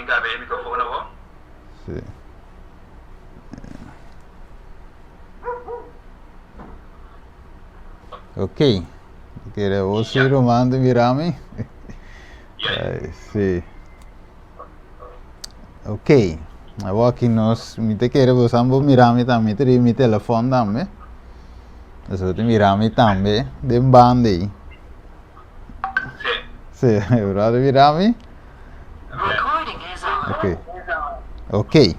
tin ku habri e mikrofon awor. Sí. Ok. Kere bo si ruman ta mira mi? Ja. Sí. Ok. Awor aki nos, mi ta kere bo san bo mira mi tambe, mi ta riba mi telefon tambe. Pues bo ta mira mi tambe den banda ei. Sí. Sí, bro ta mira mi? Recording is on. Ok. Ok.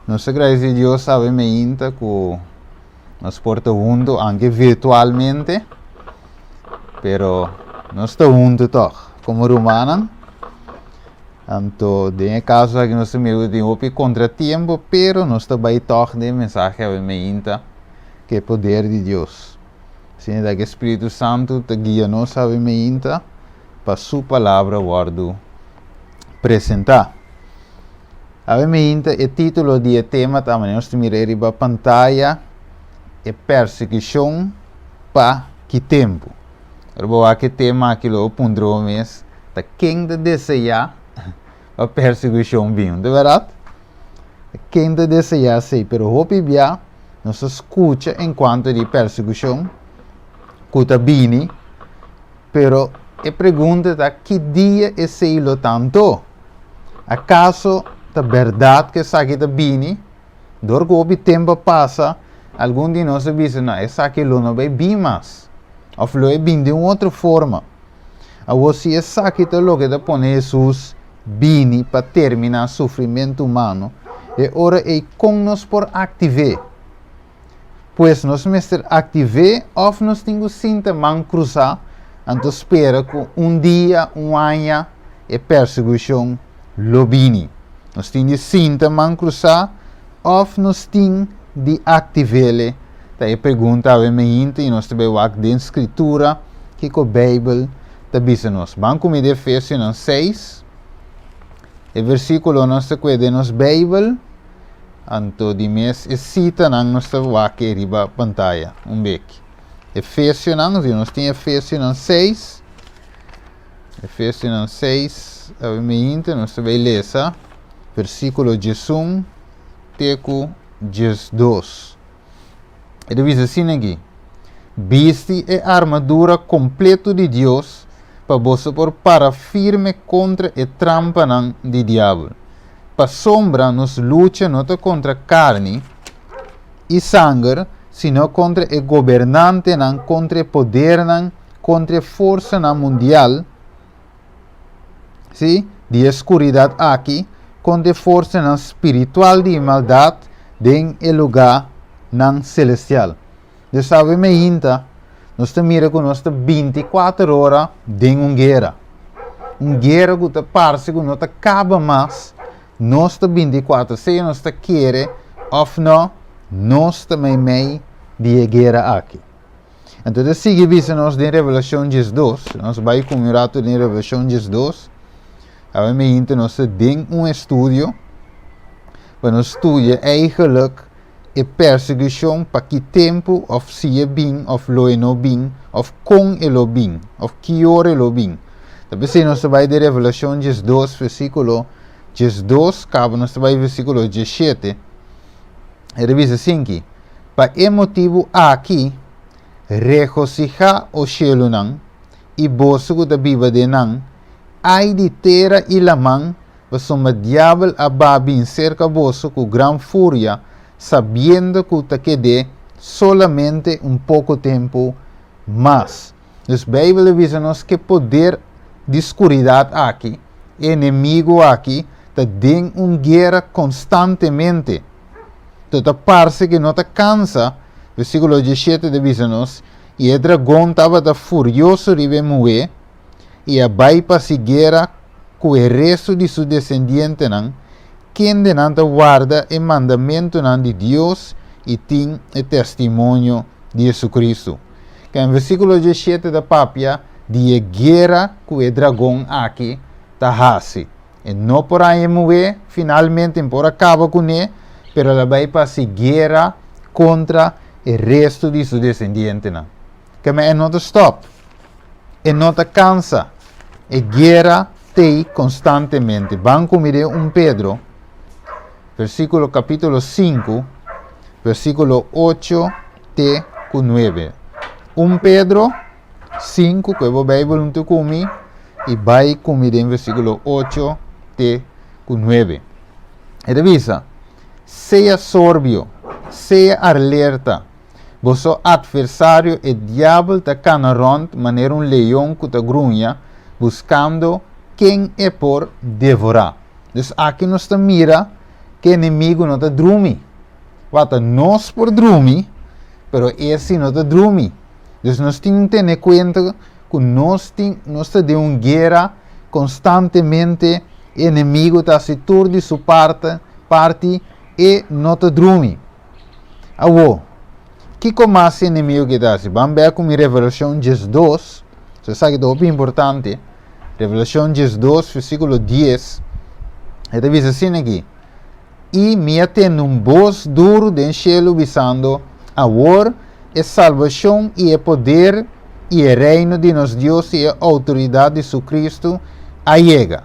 Nos ta gradeci Dios awe meinta ku nos por ta hunto, aunke virtualmente, pero nos ta hunto tog komo rumannan. Anto den e kaso aki nos ta mira ku tin hopi kontratiempo, pero nos ta bai tog den e mensahe awe meinta ku e poder di Dios. Asina ta ku e Spiritu Santu ta guia nos awe meinta pa su palabra wòrdu presentá. Awe meinta e título di e tema ta manera nos ta mira riba pantaya, E Persekushon pa Ki Tempu? Ora bo wak e tema aki lo bo puntra bo mes, ta ken ta deseá pa persekushon bin? No ta bèrdat? Ta ken ta deseá esei? Pero hopi bia nos ta skucha enkuanto di persekushon ku ta bini, pero e pregunta ta ki dia esei lo ta anto? Akaso ta bèrdat ku esaki ta bini? Dor ku hopi tempu a pasa, algun di nos a bisa, No, esaki lo no bai bin mas, òf lo e bin den un otro forma. Awor, si esaki ta loke ta pone Hesus bini pa terminá sufrimentu humano, e ora ei kon nos por aktiv'é? Pues nos mester aktiv'é òf nos tin ku sinta man krusá anto spera ku un dia, un aña, e persekushon lo bini. Nos tin di sinta man krusá òf nos tin di aktiv'é? Ta e pregunta awe meinta i nos ta bai wak den Skritura kiko Beibel ta bisa nos. Ban ku mi di Efesionan 6, e versíkulonan ta kue den nos Beibel. Anto di mes e sitanan nos ta wak e riba pantaya un beki. Efesionan, si nos tin Efesionan 6, Efesionan 6, awe meinta nos ta bai lesa versíkulo 11 te ku 12. E ta bisa asina aki, Bisti e armadura kompleto di Dios pa boso por para firme kontra e trampanan di diabel. Pasobra nos lucha no ta kontra karni i sanger, sino kontra e gobernantenan, kontra e podernan, kontra e forsanan mundial, sí, di e skuridat aki, kontra e forsanan spiritual di e maldat den e lugánan selestial. Dios sabe meinta, nos ta mira ku nos ta binti kuater ora den un guera. Un guera ku ta parse ku no ta kaba mas. Nos ta binti kuater, sea nos ta kere òf no, nos ta meimei di e guera aki. Anto ta sigui bisa nos den Revelashon 12, nos bai ku un ratu den Revelashon 12, awe meinta nos ta den un estudio pa nos studia eigenlijk e persekushon pa ki tempu òf si e bin òf lo e no bin òf kon e lo bin òf ki ora e lo bin. Ta p'esei nos ta bai den Revelashon 12 versíkulo 12 kaba nos ta bai versíkulo 17. E ta bisa asinki, Pa e motibu aki, regosihá, o shelunan, i boso ku ta biba den nan, ai di tera i laman, pasobra diabel a ba bin serka boso ku gran furia, sabiendo ku ta ked'é solamente un poko tempu mas. Dus Beibel a bisa nos ku e poder di skuridat aki, e enemigu aki, ta den un guera konstantemente. To ta parse ku no ta kansa, versíkulo 17 ta bisa nos, I e dragon tabata furioso riba e muhé, i a bai pa hasi guera ku e restu di su desendientenan, kendenan ta warda e mandamentunan di Dios i tin e testimonio di Jesucristo. Ken versíkulo 17 ta papia di e guera ku e dragon aki ta hasi. E no por haña e muhé, finalmente e por a kaba kuné, pero el a bai pa hasi guera kontra e restu di su desendientenan. Keme e no ta stòp. E no ta kansa. E guera t'ei konstantemente. Ban ku mi den 1 Pedro, versíkulo kapítulo 5, versíkulo 8 te ku 9. 1 Pedro 5, ku e bo Beibel huntu ku mi, i bai ku mi den versíkulo 8 te ku 9. E ta bisa, Sea sorbio, sea alerta. Boso atversario e diabel ta kana rònt manera un leon ku ta gruña, buskando ken e por devorá. Dus aki nos ta mira ku e enemigu no ta drumi. Wata nos por drumi, pero e si no ta drumi. Dus nos tin un tene kuenta ku nos tin nos ta den un guera konstantemente, e enemigu ta hasi tur di su parte parti, e no ta drumi. Awor, kiko mas e enemigu ke ta hasi? Ban bek ku mi Revelashon 12. So esaki ta hopi importante. Revelashon 12, versíkulo 10. E ta bisa asina aki, I mi a tende un bos duru den shelu bisando, Awor e salbashon i e poder i e reino di nos Dios i e outoridat di su Kristu a yega.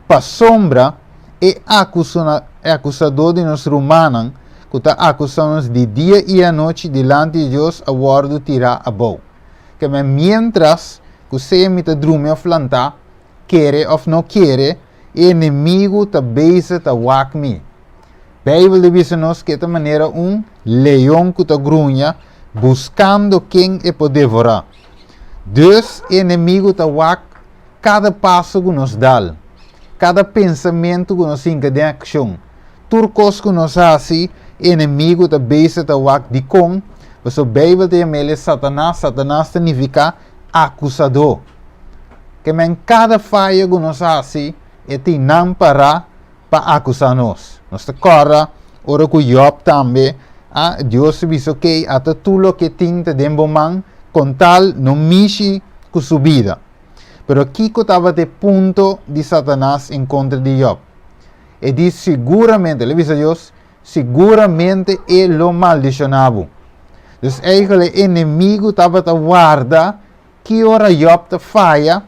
Pasobra e akusadó di nos rumannan ku ta akusá nos di dia i anochi dilanti di Dios a wòrdu tirá abou. Keme miéntras ku sea mi ta drumi òf lantá, kere òf no kere, e enemigu ta bezig ta wak mi. Beibel ta bisa nos ku e ta manera un leon ku ta gruña buskando ken e por devorá. Dus e enemigu ta wak kada paso ku nos dal, kada pensamentu ku nos hinka den akshon, tur kos ku nos hasi, e enemigu ta bezig ta wak dikon, pasobra Beibel ta yama el e Satanas, Satanas ta nifiká akusadó. Ke men kada faya ku nos hasi, e tin nan pará pa akusá nos. Nos ta kòrda ora ku Yòb tambe, a Dios a bisa, Okey, ata tur loke tin ta den bo man, kon tal no mishi ku su bida. Pero kiko tabata e punto di Satanas en kontra di Yòb? E di, Siguramente, el a bisa Dios, siguramente e lo maldishoná bo. Dus eigentlik e enemigu tabata warda ki ora Yòb ta faya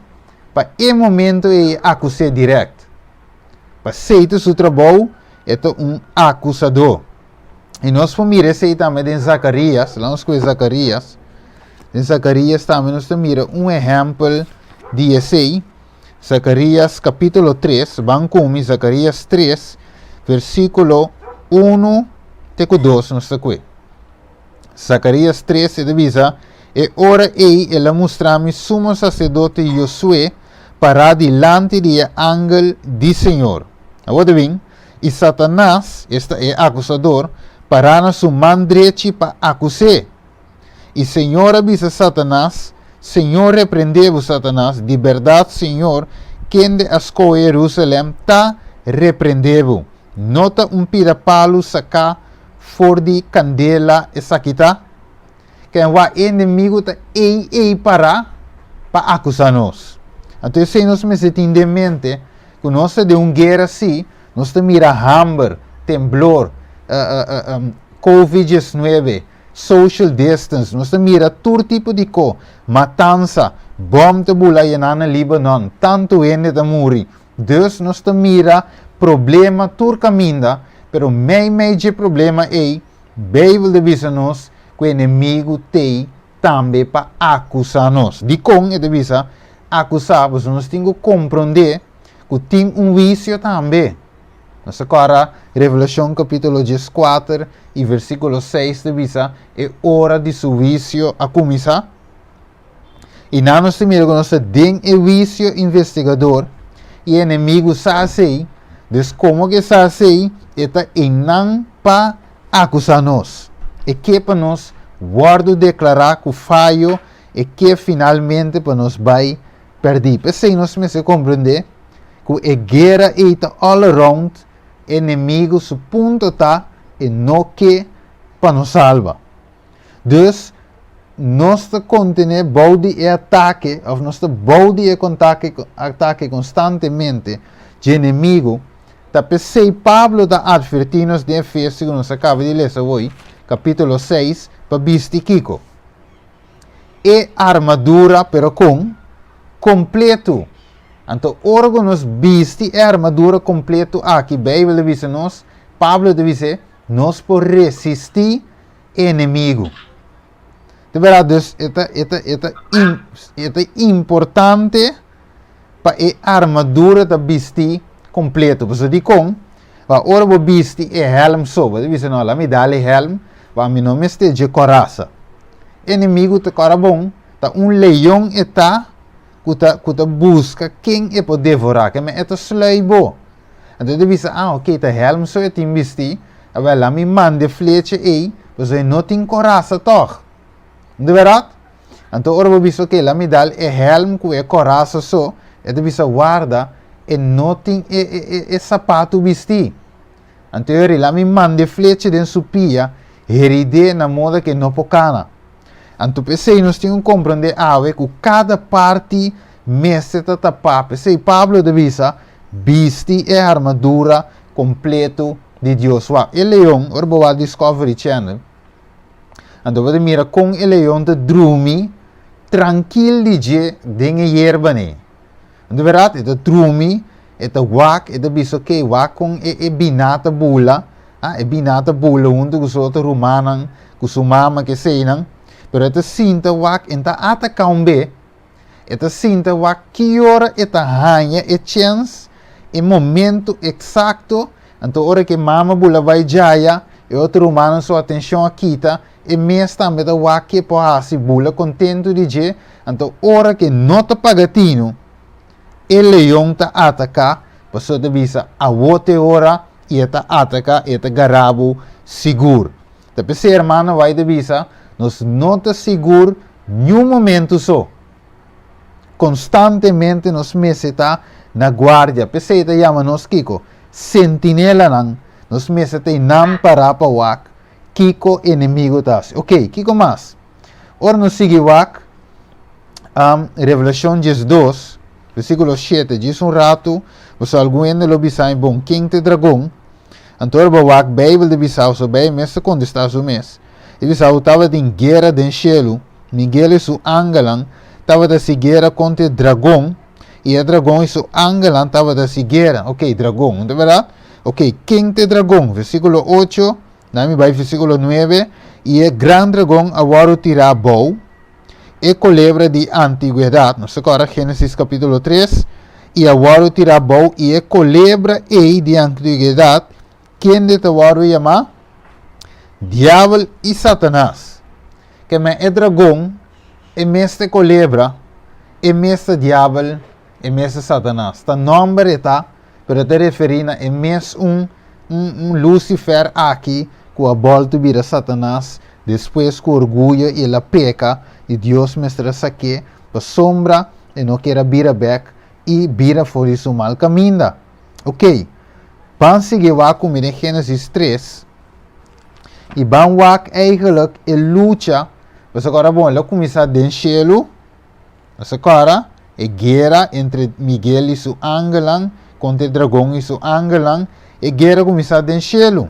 pa e momento ei akus'é dirèkt. Pa Satan su trabou, e ta un akusadó. I nos por mira esei tambe den Zakarías. Laat nos kohe Zakarías. Den Zakarías tambe nos ta mira un ehèmpel di esei. Zakarías kapítulo 3, ban ku mi, Zakarías 3, versíkulo 1 te ku 2 nos ta kue. Zakarías 3, e ta bisa, E ora ei el a mustra mi sumo saserdote Josué pará dilanti di e angel di Señor. Awor ta bin, i Satanas, esta e akusador, pará na su man drechi pa akus'é. I Señor a bisa Satanas, Señor reprendé bo, Satanas, di bèrdat Señor, kende a skohe Jerusalèm, ta reprendé bo. No ta un pida palu saká for di kandela esaki ta? Ken wak e enemigu ta ei ei pará pa akusá nos. Anto esei nos mester tin den mente ku nos ta den un guera sí, nos ta mira hamber, temblor, covid 19, social distance, nos ta mira tur tipo di ko, matansa, bòm ta bula yená na Libanon, tantu hende ta muri. Dus nos ta mira problema tur kaminda, pero mei mei dje problema ei, Beibel ta bisa nos ku e enemigu t'ei tambe pa akusá nos. Dikon e ta bisa akusá? Pasobra nos tin ku komprondé ku tin un huisio tambe. Nos ta kòrda Revelashon kapítulo 14 i versíkulo 6 ta bisa e ora di su huisio a kuminsá. I nan nos ta mira ku nos ta den e huisio investigador i e enemigu sa esei, dus komo ku e sa esei, e ta einan pa akusá nos. E ke pa nos wòrdu deklará ku fayo, e ke finalmente pa nos bai pèrdí. P'esei nos mester komprendé ku e guera ei ta all around, e enemigu su punto ta e no ke pa nos salba. Dus, nos ta kontené bou di e atake, òf nos ta bou di e kontake, atake konstantemente dje enemigu. Ta p'esei Pablo ta atvertí nos den Efesio ku nos a kaba di lesa awor, kapítulo 6, pa bisti kiko? E armadura, pero kon? Kompletu. Anto ora ku nos bisti e armadura kompleto aki, Beibel ta bisa nos, Pablo ta bis'é, nos por resistí e enemigu. Di bèrdat, dus e ta e ta e ta e ta importante pa e armadura ta bistí kompleto. Pasobra dikon? Pa ora bo bisti e hèlm so, bo ta bisa, No, laat mi dal e hèlm, pa mi no mester dje korasa. Enemigu ta kòrda bon, ta un leon e ta ku ta ku ta buska ken e por devorá, ke men e ta slui bo. Anto e ta bisa, Ah, oké, ta hèlm so e tin bistí, awèl laat mi manda e flecha ei, pasobra e no tin korasa tòg. No ta bèrdat? Anto ora bo bisa, oké, laat mi dal e hèlm ku e korasa so, e ta bisa, warda, e no tin e e e e sapatu bistí. Anto e ora, laat mi manda e flecha den su pia, herid'é na moda ku e no por kana. Anto p'esei nos tin ku komprondé awe ku kada parti mester ta tapá. P'esei Pablo ta bisa, Bisti e armadura kompleto di Dios. Wak, e leon, ora bo wak Discovery Channel, anto bo ta mira kon e leon ta drumi trankil di dje den e yerba nei. Anto bèrdat, e ta drumi, e ta wak, e ta bisa, ok, wak kon e e biná ta bula, ah, e biná ta bula huntu ku su otro rumannan, ku su mama, ku eseinan, pero e ta sinta wak, e no ta ataká un be, e ta sinta wak ki ora e ta haña e chèns, e momento eksakto, anto ora ku e mama bula bai djaya, e otro rumannan su atenshon a kita, E mes tambe ta wak ke por hasi bula kontentu di dje, anto ora ke no ta paga tinu, e leon ta ataká, pasobra ta bisa, Awor ta e ora, i e ta ataká, e ta gara bo sigur. Ta p'esei hermano White ta bisa, Nos no ta sigur niun momentu so. Konstantemente nos mester ta na guardia. P'esei ta yama nos kiko? Sentinelanan. Nos mester ta einan pará pa wak Kiko enemigo ta hasi? Ok, kiko mas? Ora nos sigui wak um, Revelacion 12, versículo 7, djis un ratu, boso algun hende lo bisa mi, bon, ken ta e dragon? Anto ora bo wak Bijbel ta bisa, so Bijbel mes ta kontestá su mes. E bisa ku tabatin guera den shelu, Miguel i su angelnan tabata hasi guera kontra e dragon, i e dragon i su angelnan tabata hasi guera. Ok, dragon, no ta bèrdat? Ok, ken ta e dragon? Versíkulo 8, na mi bai versíkulo 9, I e gran dragon a wòrdu tirá abou, e kolebra di antigwedat, nos ta kòrda Génesis kapítulo 3, i a wòrdu tirá abou, i e kolebra ei di antigwedat, kende ta wòrdu yamá? Diabel i Satanas. Keme e dragon, e mes ta e kolebra, e mes ta diabel, e mes ta Satanas. Ta nòmber e ta, pero e ta referí na e mes un un Lucifer aki ku a bòltu bira Satanas despues ku orguyo i el a peka i Dios mester a sak'é pasobra e no kier a bira bèk i bira for di su mal kaminda. Oké, ban sigui wak ku mi den Génesis 3 i ban wak eigenlijk e lucha, pasobra ora bon el a kuminsá den shelu. Nos a kòrda e guera entre Miguel i su angelnan kontra e dragon i su angelnan. E guera kuminsá den shelu.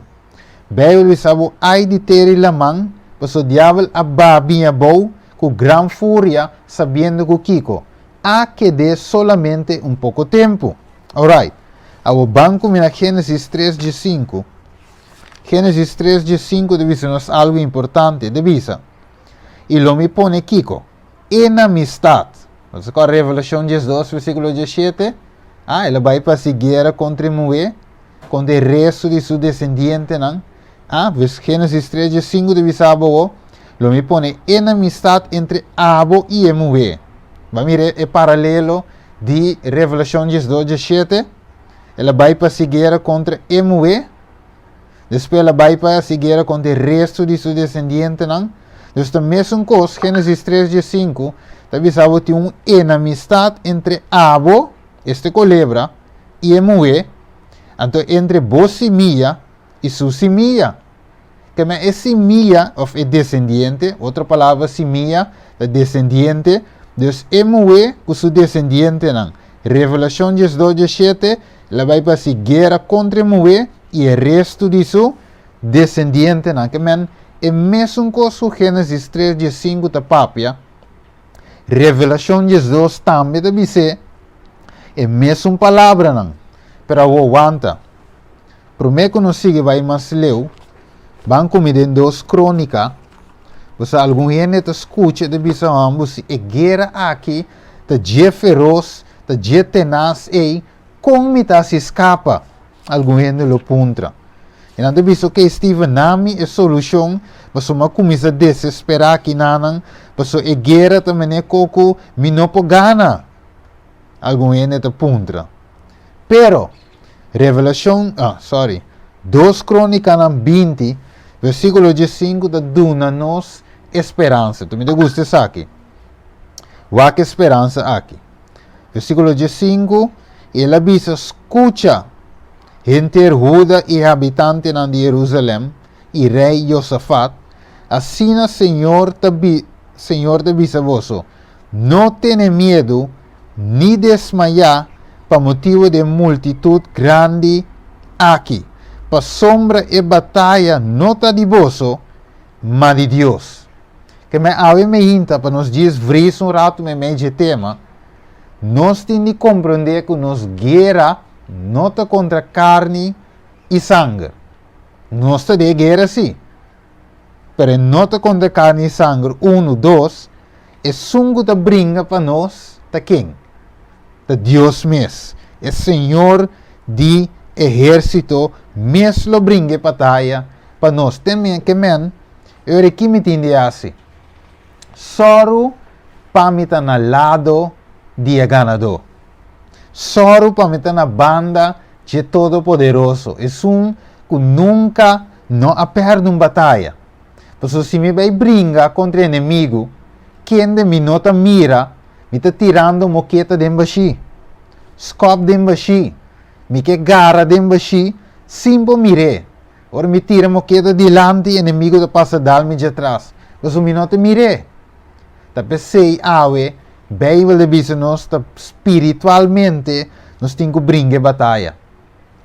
Beibel bisa bo ai di tera i laman, pasobra diabel a baha bini abou ku gran furia sabiendo ku kiko? A ked'é solamente un poko tempu. Alright. Awor ban ku mira Génesis 3 diesinku. Génesis 3 diesinku ta bisa nos algu importante. E ta bisa, I lo mi pone kiko? Enemistad. Nos a kòrda Revelashon 12, versíkulo 17? Ah, el a bai pa hasi guera kontra e muhé, kontra e restu di su desendientenan. Ah, vers Génesis 3, 15 ta bisa abo awor, Lo mi pone enemistad entre abo i e muhé. Bo a mira e paralelo di Revelashon 12, 17? El a bai pa hasi guera kontra e muhé. Despues el a bai pa hasi guera kontra e restu di su desendientenan. Dus ta mesun kos, Génesis 3 diesinku ta bisa bo tin un enamistat entre abo, este kolebra, i e muhé, anto entre bo simia i su simia. Keme e simia òf e desendiente, otro palabra simia ta desendiente, dus e muhé ku su desendientenan. Revelashon 12 17 El a bai pa hasi guera kontra e muhé i e restu di su desendientenan. Ke men, e mesun kos ku Génesis 3 15 ta papia, Revelashon 12 tambe ta bis'é. E mesun palabranan. Pero awor wanta. Promé ku nos sigui bai mas leu, ban ku mi den 2 Krónika. Bo sa algun hende ta skucha i ta bisa hòmber si e guera aki ta dje feros, ta dje tenas ei, kon mi ta hasi skapa? Algun hende lo puntra. I nan ta bisa, Okey, Steven, na mi e solushon, pasobra mi a kuminsá desesperá kinanan, pasobra e guera ta manera koko mi no por gana. Algun hende ta puntra. Pero, Revelashon, ah, sorry, 2 Krónikanan 20, versíkulo 15 ta duna nos e speransa. Tu mi ta gusta esaki. Wak e speransa aki. Versíkulo 15, I el a bisa, Skucha, henter Huda i habitantenan di Jerusalèm, i rei Josafat, asina Señor ta bi, Señor ta bisa boso, No tene miedu ni desmayá pa motibu di e multitut grandi aki, pasobra e bataya no ta di boso, ma di Dios. Ke men awe meinta pa nos djis vris un ratu meimei dje tema, nos tin di komprondé ku nos guera no ta kontra karni i sanger. Nos ta den e guera sí, pero e no ta kontra karni i sanger, unu, dos, esun ku ta bringa pa nos ta ken? Ta Dios mes. E Señor di ehérsito mes lo bringa e bataya pa nos. Te ke men, e ora ki mi tin di hasi? Sòru pa mi ta na lado di e ganadó. Sòru pa mi ta na banda dje Todopoderoso, esun ku nunka no a pèrdè un bataya. Pasobra si mi bai bringa kontra enemigu, kende mi no ta mira, mi ta tirando moketa den bashí, skòp den bashí, mi ke gara den bashí sin por mir'é. Ora mi tira moketa dilanti, enemigu ta pasa dal mi djatras, pasobra mi no ta mir'é. Ta p'esei awe Beibel ta bisa nos ta spiritualmente nos tin ku bringa e bataya.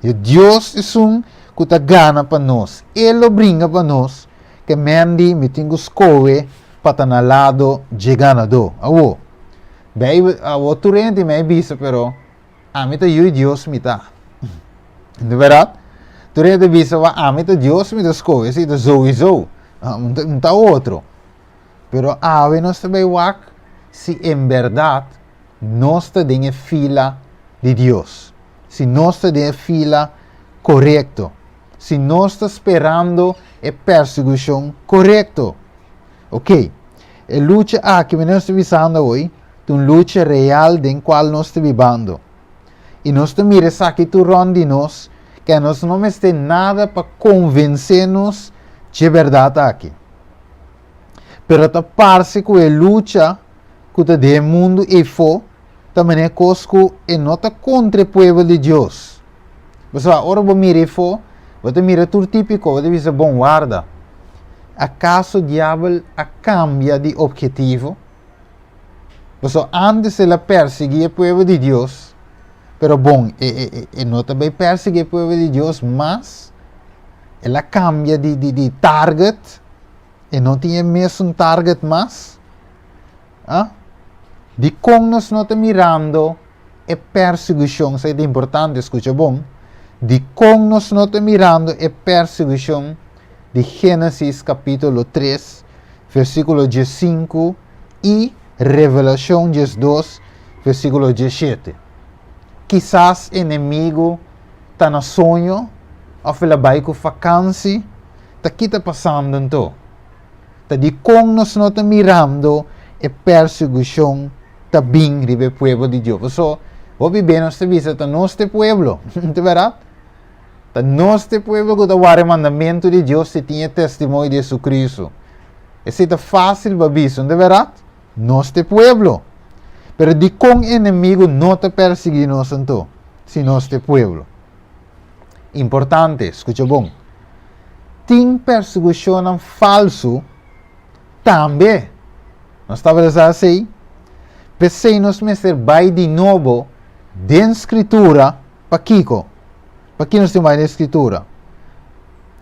E Dios esun ku ta gana pa nos. E lo bringa pa nos, ke mendi mi tin ku skohe pa ta na lado dje ganadó. Awo, Beibel, awo tur hende mei bisa pero ami ta yu di Dios mi ta. Di bèrdat? Tur hende ta bisa wa ami ta Dios mi ta skohe, esei ta souiso, un ta otro. Pero awe nos ta bai wak si en bèrdat nos ta den e fila di Dios, si nos ta den e fila korekto, si nos ta sperando e persekushon korekto. Ok, e lucha aki ku nos ta bisando awor ta un lucha real den kual nos ta bibando. I nos ta mira esaki tur rònt di nos, ke nos no mester nada pa konvensé nos dje bèrdat aki. Pero ta parse ku e lucha ku ta den e mundu eifó ta manera kos ku e no ta kontra e pueblo di Dios. Pasobra ora bo mira eifó, bo ta mira tur típiko, bo ta bisa, Bon, warda, akaso Diabel a kambia di ophetivo? Pasobra ántes el a persiguí e pueblo di Dios, pero bon, e, e, e no ta bai persiguí e pueblo di Dios mas. El a kambia di, di, di target. E no tin e mesun target mas. Ah? Dikon nos no ta mirando e persigushon? Esei ta importante, skucha bon. Dikon nos no ta mirando e persigushon di Génesis kapítulo 3, versíkulo 15 i Revelashon 12, versíkulo 17? Kisas enemigu ta na soño òf el a bai ku fakansi, ta ki ta pasando anto? Ta dikon nos no ta mirando e persigushon ta bin riba e pueblo di Dios? Paso, hopi be nos ta bisa ta nos ta e pueblo, ta bèrdat? Ta nos ta e pueblo ku ta wara e mandamentu di Dios i tin e testimonio di Jesucristo. Esei ta fásil pa bisa, no ta bèrdat? Nos ta e pueblo. Pero dikon enemigu no ta persiguí nos anto, si nos ta e pueblo? Importante, skucha bon. Tin persekushonnan falsu tambe. Nos tabata sa esei? P'esei nos mester bai di nobo den Skritura. Pakiko? Paki nos tin bai den Skritura?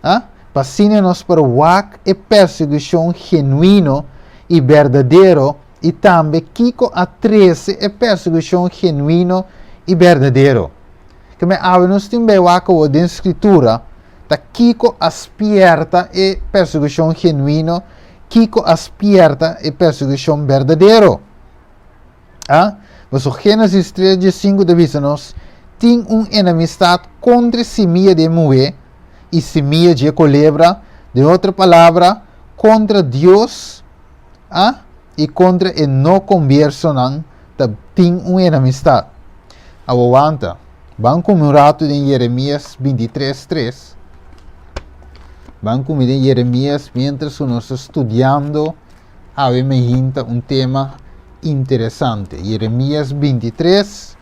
Ha? Pa asina nos por wak e persekushon genuino i berdadero i tambe kiko a trese e persekushon genuino i berdadero. Ke men awe nos tin bai wak awor den Skritura ta kiko a spierta e persekushon genuino, kiko a spierta e persekushon berdadero. A? Paso Génesis 3 diesinku ta bisa nos, Tin un enemistat kontra e simia di e muhé i simia dje kolebra, den otro palabra, kontra Dios, a? I kontra e no konbiersonan ta tin un enemistat. Awor wanta, ban ku mi un ratu den Jeremias 23, 3. Ban ku mi den Jeremias mientras ku nos ta studiando Awe me hinta un tema interesante. Jeremias 23.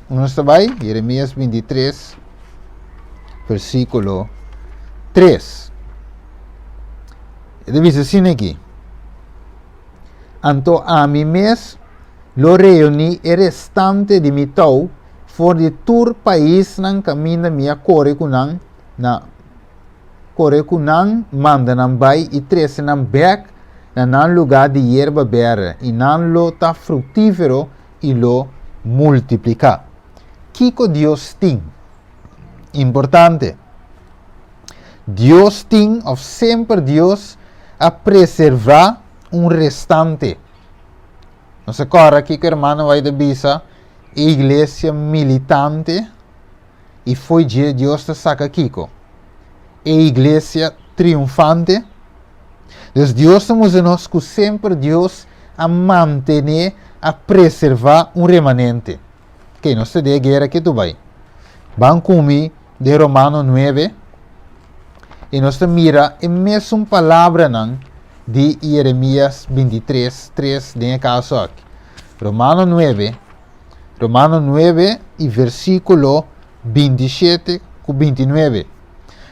Uno está bai? Jeremias 23, versículo 3. E ta bisa asina aki. Anto ami mes lo reuní e restante di mi tou for di tur paisnan kaminda mi a kore ku nan na Kore ku nan, manda nan bai i trese nan bèk na nan lugá di yerba bèrdè, i nan lo ta fruktífero i lo multipliká. Kiko Dios tin? Importante! Dios tin, òf semper Dios a preservá un restante. Nos a kòrda kiko hermano White a bisa, e iglesia militante. I fo'i dje Dios ta saka kiko? E iglesia triunfante. Dus Dios ta mustra nos ku semper Dios a mantené, a preservá un remanente. Oke, nos ta den e guera ke tu bai. Ban ku mi den Romano nuebe i nos ta mira e mesun palabranan di Jeremias 23, 3 den e kaso aki. Romano nuebe. Romano 9 i versíkulo 27 ku 29.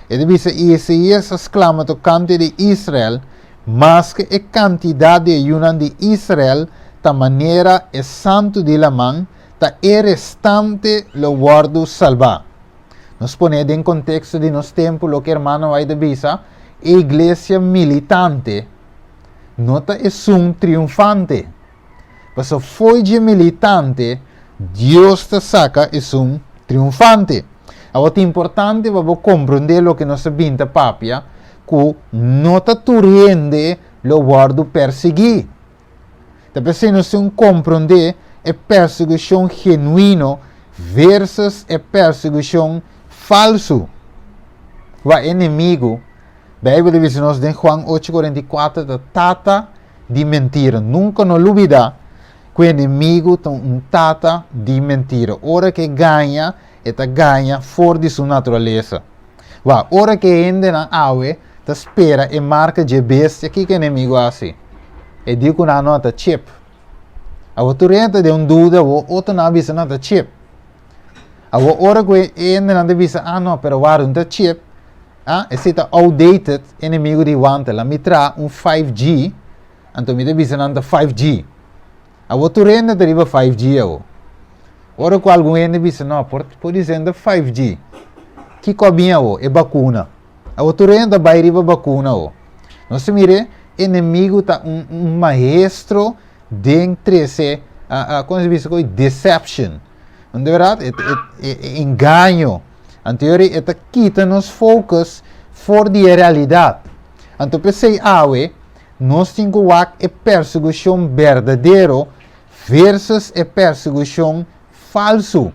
E ta bisa, I Isaías a sklama tokante di Israel, Maske e kantidat di e yunan di Israel ta manera e santu di laman, ta e restante lo wòrdu salbá. Nos pone den konteksto di nos tempu loke hermano White a bisa, e iglesia militante no ta esun triunfante. Paso fo'i dje militante, Dios ta saka esun triunfante. Awor ta importante pa bo komprondé loke nos a bin ta papia, ku no ta tur hende lo wòrdu persiguí. Ta p'esei nos tin un komprondé e persekushon genuino versus e persekushon falsu. Wak enemigu, Beibel ta bisa nos den Juan ocho 44 ta tata di mentira. Nunka no lubidá ku e enemigu ta un tata di mentira. Ora ku e gaña, e ta gaña for di su naturalesa. Wak, ora ku e hendenan awe ta spera e marka dje bestia, kiko e enemigu a hasi? E di ku nan no ta chip. Awor tur hende ta den un duda, awor otronan a bisa nan ta chip. Awor ora ku e hendenan ta bisa, ah no, pero wak, no ta chip. Ah, esei ta outdated, enemigo di wanta. La mi traha un 5G, anto mi ta bisa nan ta 5G. Awor tur hende ta riba 5G awor. Ora ku algun hende bisa, no, por, por dicen ta 5G. Kiko a bin awor? E bakuna. Awor tur hende ta bai riba bakuna awor. Nos ta mira, enemigo ta un, un maestro den trese, uh, uh, kon se bisa koi? Deception. No de verdad? E, e, e, engaño. Anto yori e ta kita nos focus for di e realidad. Anto p'esei awe nos tin ku wak e persekushon berdadero versus e persekushon falsu.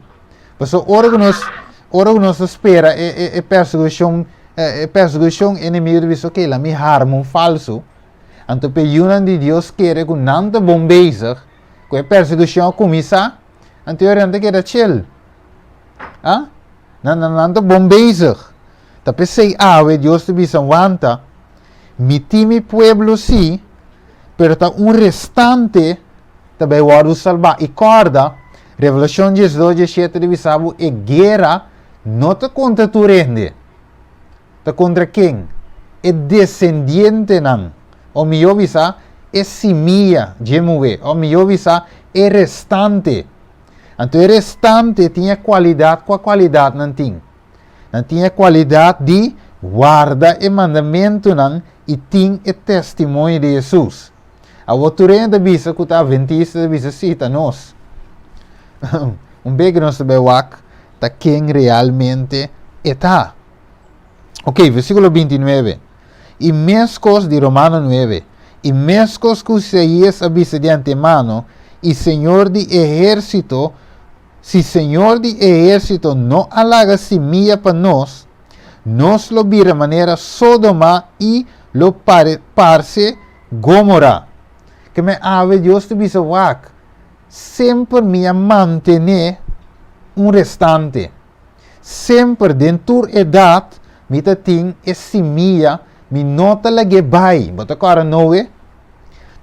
Pasobra ora ku nos ora ku nos ta spera e e e persekushon e persekushon enemigo ta bisa ok laat mi harma un falsu. Anto p'e yunan di Dios kere ku nan ta bon bezig ku e persekushon a kuminsá anto yori nan ta keda chill. Ah? Nan, nan, nan ta bon bezig. Ta p'esei awe Dios ta bisa, Wanta, mi tin mi pueblo sí, pero ta un restante ta bai wòrdu salbá. I kòrda, Revelashon 12, 17 ta bisa bo e guera no ta kontra tur hende. Ta kontra ken? E desendientenan, o mihó bisa, e simia dje muhé, o mihó bisa, e restante. Anto e restante tin e kualidat, kua kualidat nan tin? Nan tin e kualidat di warda e mandamentunan i tin e testimonio di Hesus. Awor tur hende ta bisa ku ta adventista ta bisa, sí, ta nos. Un bes ku nos ta bai wak ta ken realmente e ta. Ok, versíkulo 29. I meskos di Romano 9. I meskos ku Isaías a bisa di antemano, i Señor di ehérsito, si Señor di ehérsito no a laga simia pa nos, nos lo bira manera Sodoma i lo pare, parse Gomora. Ke men awe Dios ta bisa wak, semper mi a mantené un restante. Semper den tur edat mi ta tin e simia, mi no ta lag'é bai. Bo ta kòrda Noe?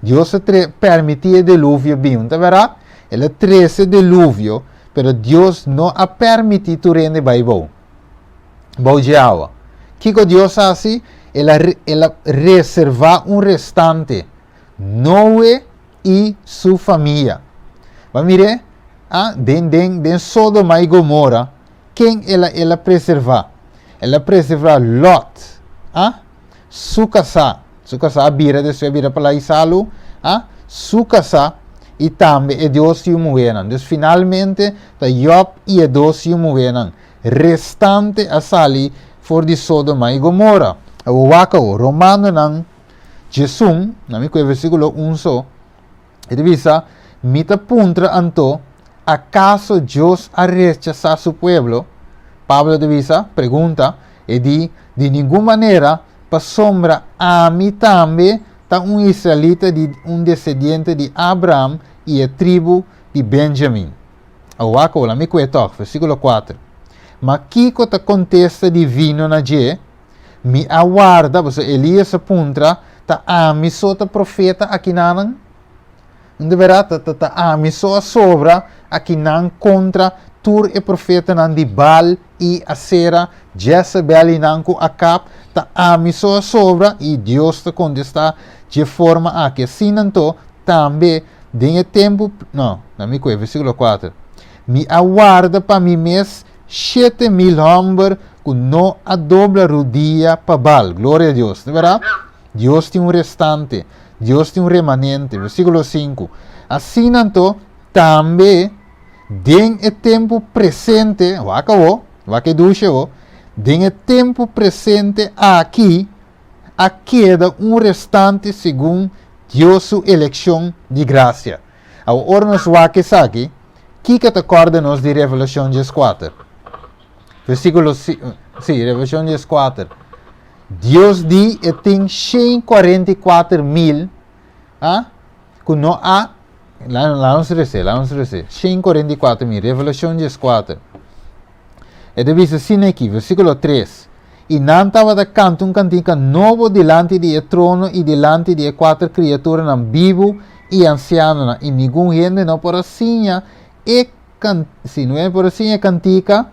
Dios a tre permití e deluvio bin, no ta bèrdat? El a trese deluvio, pero Dios no a permití tur hende bai bou, bou dje awa. Kiko Dios a hasi? El a el a reservá un restante, Noe i su famia. Bo a mir'é? Ah, den, den, den Sodoma i Gomora, ken el a, el a preservá? El a preservá Lot, ah, su kasá, su kasá a bira despues a bira pa lai salu, ah, su kasá i tambe e dos yu muhénan. Dus finalmente ta Jòb i e dos yu muhénan restante a sali for di Sodoma i Gomora. Awor wak awor, Romanonan 11, na mi ku e versíkulo un so, E ta bisa, Mi ta puntra anto, akaso Dios a rechasá su pueblo? Pablo ta bisa, pregunta, e di, Di ningun manera, pasobra ami tambe ta un israelita di un descendiente di Abraham i e tribu di Benjamin. Awor wak mi kue tòg, versíkulo 4. Ma kiko ta kontesta divino na dje? Mi a warda, pasobra Elías a puntra, Ta ami so ta profeta akinanan? No ta bèrdat? Ta, ta, ta ami so a sobra akinan kontra tur e profetanan di Baal i Asera, Jezebel i nan ku Akab? Ta ami so a sobra? I Dios ta kontestá dje forma aki. Asina anto, tambe den e tempu, no, na mi kue, versíkulo 4, Mi a warda pa mi mes 7000 hòmber ku no a dobla rudia pa Baal. Gloria a Dios. No bèrdat? Dios tin un restante. Dios tin un remanente. Versíkulo 5. Asina anto, tambe den e tempu presente, wak awo, wak e dushe awo, den e tempu presente aki a keda un restante segun Dios su elekshon di grasia. Awo, ora nos wak esaki, kiko ta kòrda nos di Revelashon 14? Versíkulo, sí, Revelashon 14. Dios di e tin 144 mil, ah, ku no a, la, la nos rese, la nos rese, 144 mil, Revelashon 14. E ta bisa asina aki, versíkulo 3. I nan tabata kanta un kantika nobo dilanti di e trono i dilanti di e kuater kriaturanan bibu i ansianonan, i ningun hende no por a siña e kan, si no por a siña e kantika,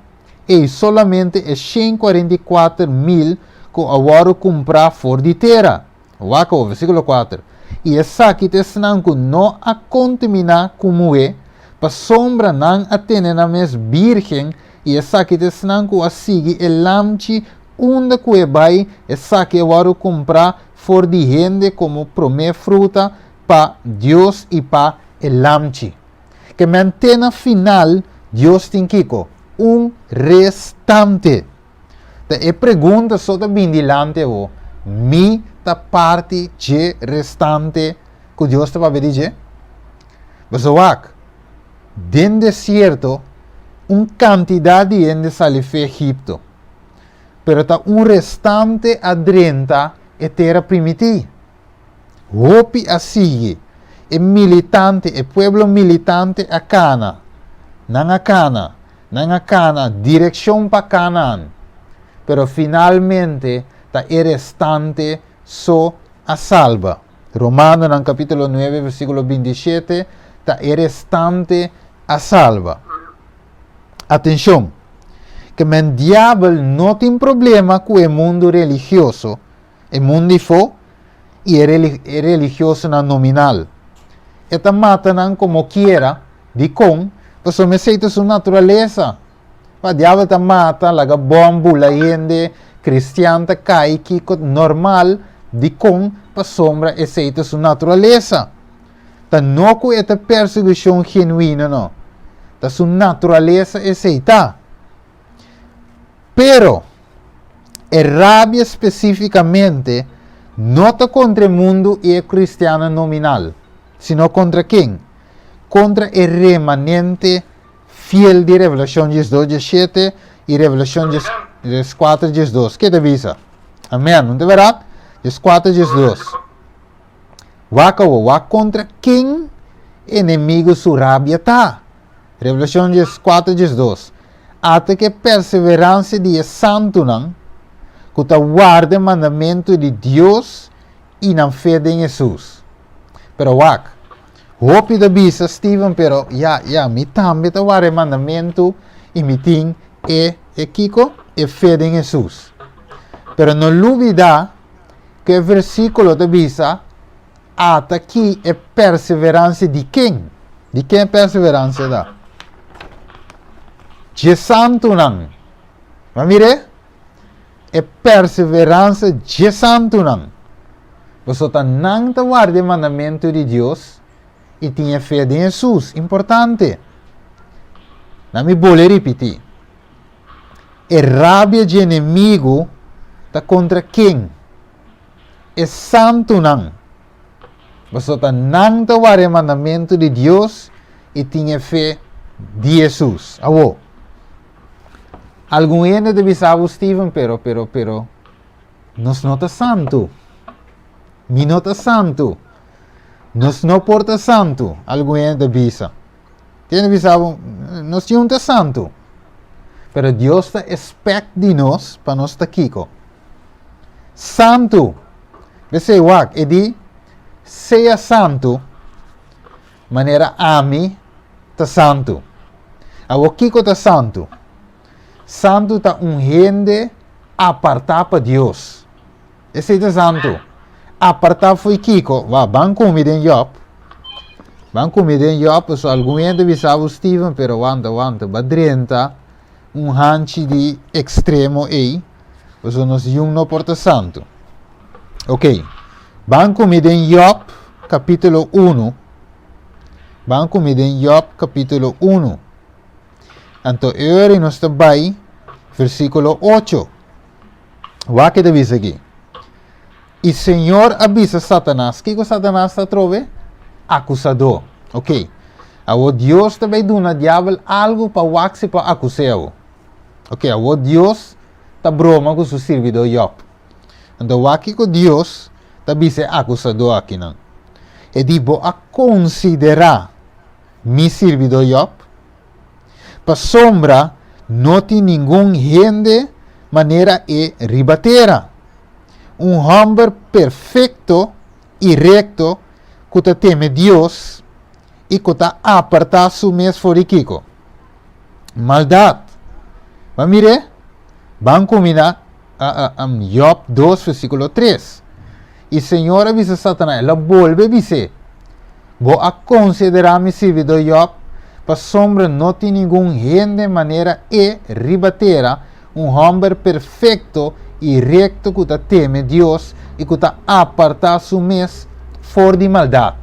ei solamente e 144 mil ku a wòrdu kumprá for di tera. Wak awor, versíkulo 4. I esaki ta esnan ku no a kontaminá ku muhé, pasobra nan a tene nan mes bírgen, i esaki ta esnan ku a sigui e Lamchi unda ku e bai, esaki a wòrdu kumprá for di hende komo promé fruta pa Dios i pa e Lamchi. Ke men te na final Dios tin kiko? Un restante. Ta e pregunta so ta bin dilanti awo, mi ta parti dje restante ku Dios ta papia di dje? Pasobra wak, den desierto un kantidat di hende sali fe Egipto, pero ta un restante a drenta e tera primití. Hopi a sigui. E militante, e pueblo militante a kana. Nan a kana. Nan a kana direkshon pa Kanaan. Pero finalmente ta e restante so a salba. Romanonan kapítulo 9 versíkulo 27, ta e restante a salba. Atenshon! Ke men diabel no tin problema ku e mundu religioso, e mundu ifó i e e religiosonan nominal. E ta mata nan komo kiera. Dikon? Pasobra esei ta su naturalesa. Pa diabel ta mata, laga bòm bula hende, kristian ta kai, kiko normal. Dikon? Pasobra esei ta su naturalesa. Ta no ku e ta persekushon genuino no. Ta su naturalesa esei ta. Pero, e rabia spesífikamente no ta kontra e mundu i e kristiannan nominal, sino kontra ken? Kontra e remanente fiel di Revelashon 12, 17 i Revelashon 14, 12. Ke ta bisa? Amèn, no ta bèrdat? 14, 12. Wak awor, wak kontra ken enemigu su rabia ta. Revelashon 14, 12. Ata ku e perseveransia di e santunan ku ta warda e mandamentu di Dios i nan fe den Hesus. Pero wak, hopi ta bisa, Steven, pero ya, ya, mi tambe ta warda e mandamentu i mi tin e, e kiko? E fe den Hesus. Pero no lubida ku e versíkulo ta bisa, Ata ki e perseveransia di ken? Di ken e perseveransia ta? Dje santunan. Bo a mir'é? E perseveransia dje santunan. Pasobra ta nan ta warda e mandamentu di Dios i tin e fe den Hesus. Importante. Na mi bolbe ripití. E rabia dje enemigu ta kontra ken? E santunan. Pasobra ta nan ta wara e mandamentu di Dios i tin e fe di Hesus. Awor, algun hende ta bisa bo, Steven, pero, pero, pero, nos no ta santu. Mi no ta santu. Nos no por ta santu, algun hende ta bisa. Tin hende bisa bo, nos tin un ta santu. Pero Dios ta expect di nos pa nos ta kiko? Santu. P'esei wak, e di, Sea santu, manera ami ta santu. Awor kiko ta santu? Santu ta un hende apartá pa Dios. Esei ta santu. Apartá fo'i kiko? Wak, ban ku mi den Job. Ban ku mi den Job, pasobra algun hende bisa bo, Steven, pero wanta, wanta, bo a drenta un hanchi di ekstremo ei. Pasobra nos yun no por ta santu. Ok, ban ku mi den Job kapítulo 1. Ban ku mi den Job kapítulo 1. Anto e ora nos ta bai versíkulo 8. Wak ke ta bisa aki. I Señor a bisa Satanas, kiko Satanas ta atrobe? Akusadó. Ok, awor Dios ta bai duna diabel algu pa wak si por akus'é awor. Ok, awor Dios ta broma ku su sirbidó Yòb. Anto wak kiko Dios ta bisa e akusadó akinan. E di, Bo a konsiderá mi sirbidó Yòb? Pasobra no tin ningun hende manera e riba tera, un hòmber perfekto i rekto ku ta teme Dios i ku ta apartá su mes for di kiko? Maldat. Ban mir'é? Ban kuminá Yòb dos versíkulo tres. I Señor a bisa Satanas, el a bolbe bis'é, Bo a konsiderá mi sirbidó Yòb? Pasobra no tin ningun hende manera e riba tera, un hòmber perfekto i rekto ku ta teme Dios i ku ta apartá su mes for di maldat.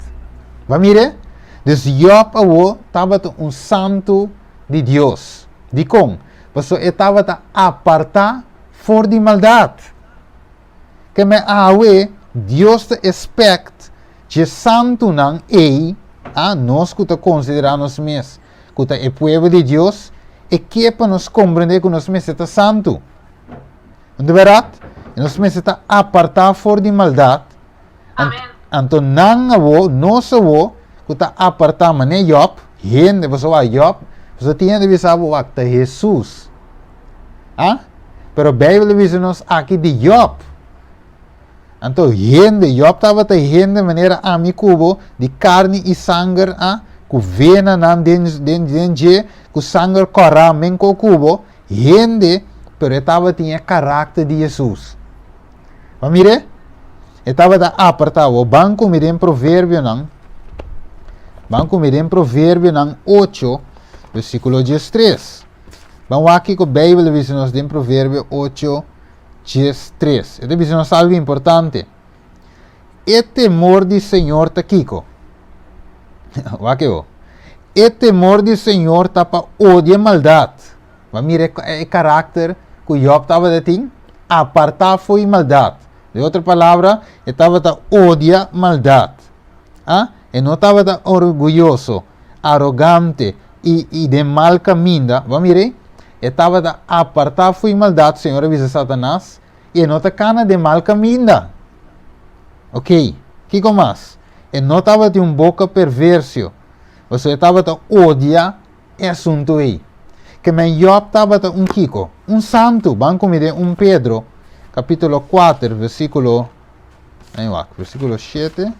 Bo a mir'é? Dus Yòb awor tabata un santu di Dios. Dikon? Pasobra e tabata apartá for di maldat. Keme awe Dios ta espèkt dje santunan ei, a nos ku ta konsiderá nos mes ku ta e pueblo di Dios, e ke pa nos komprendé ku nos mester ta santu. No ta bèrdat? Nos mester ta apartá for di maldat. Anto nan awor, nos awor, ku ta apartá manera Yòb, hende, pasobra wak Yòb, pasobra tin hende bisa bo wak ta Hesus. A? Pero Beibel ta bisa nos aki di Yòb. Anto hende, Yòb tabata hende manera ami ku bo, di karni i sanger, a? Ku venanan den, den, den dje, ku sanger kòrá menko ku bo, hende, pero e tabatin e karakter di Hesus. Bo mir'é? E tabata apartá. Bo ban ku mi den Proverbionan, ban ku mi den Proverbionan 8, versíkulo 13. Ban wak kiko Beibel ta bisa nos den Proverbio 8, 13. E ta bisa nos algu importante. E temor di Señor ta kiko? Wak e bo. E temor di Señor ta pa odia maldat. Bo a mira e karakter ku Jòb tabata tin? Apartá fo'i maldat. Den otro palabra, e tabata odia maldat. A E no tabata orguyoso, arogante i i den mal kaminda. Bo a mira ei? E tabata apartá fo'i maldat, Señor a bisa Satanas, i e no ta kana den mal kaminda. Oké, kiko mas? E no tabatin un boka perversio, pasobra e tabata odia e asuntu ei. Ke men Jòb tabata un kiko? Un santu. Ban ku mi den 1 Pedro, kapítulo 4, versíkulo, ai wak, versíkulo 7.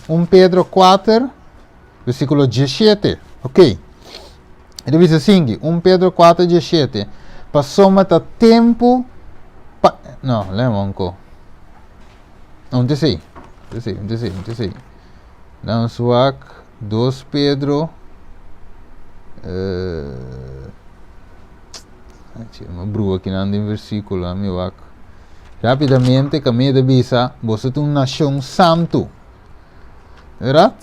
1 Pedro 4, versíkulo 17. Oké. E ta bisa asinki, 1 Pedro 4, 17, Pasobra ta tempu pa, no, lema un ko. Un te sei, un te sei, un te sei, un te sei. Dan swak 2 Pedro eh ma brua kinan den versículo, mi wak. Rápidamente Camille ta bisa, boso ta un nashon santu. Verdad?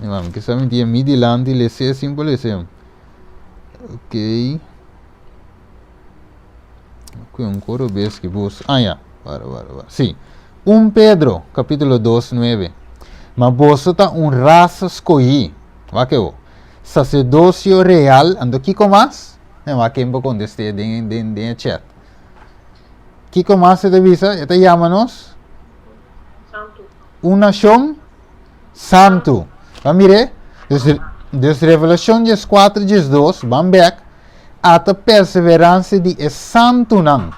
Mi mami ke sa mi tin mi dilanti lese sin por lese. Ok. Ku un koro bes ki bus. Ah ya. Bara, bara, bara. Sí. 1 Pedro, capítulo 2, 9. Ma boso ta un rasa skohí. Wak e Sacerdocio real. Anto kiko mas? E wak ken por kontest'é den, den, den e chat. Kiko mas e ta bisa? E ta yama nos? Santu. Un nashon santu. Ban mir'é? Dus, dus Revelashon 14, 12, ban bèk, Ata perseveransia di e santunan.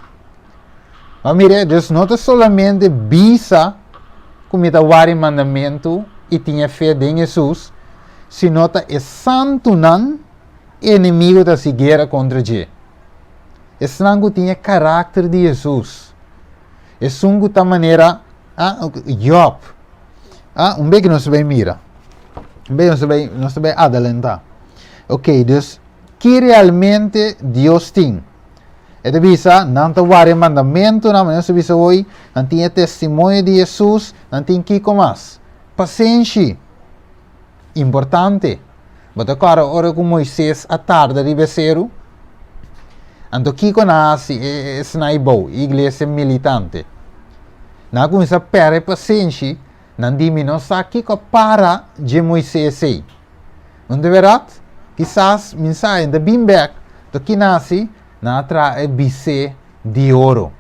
Ban mir'é? Dus no ta solamente bisa ku mi ta wari mandamentu i tin e fe den Hesus, sino ta e santunan enemigu ta hasi guera kontra dje. Esnan ku tin e karakter di Hesus. Esun ku ta manera ah, Job. Ah, un bek nos bai mira. Un bek nos bai, nos bai adelantá. Ok, dus ki realmente Dios tin? E ta bisa, nan ta wara e mandamentunan, manera nos a bisa hoy, nan tin e testimonio di Hesus, nan tin kiko mas? Pasenshi. Importante. Bo ta kòrda ora ku Moises a tarda riba e seru? Anto kiko nan a hasi e esnan ei bou, e iglesia militante? Nan a kuminsá pèrdè pasenshi, nan di, Mi no sa kiko a para dje Moises ei. No ta bèrdat? Kisas mi sa, e no ta bin bèk. Anto ki nan a hasi? Nan a traha e bisé di oro.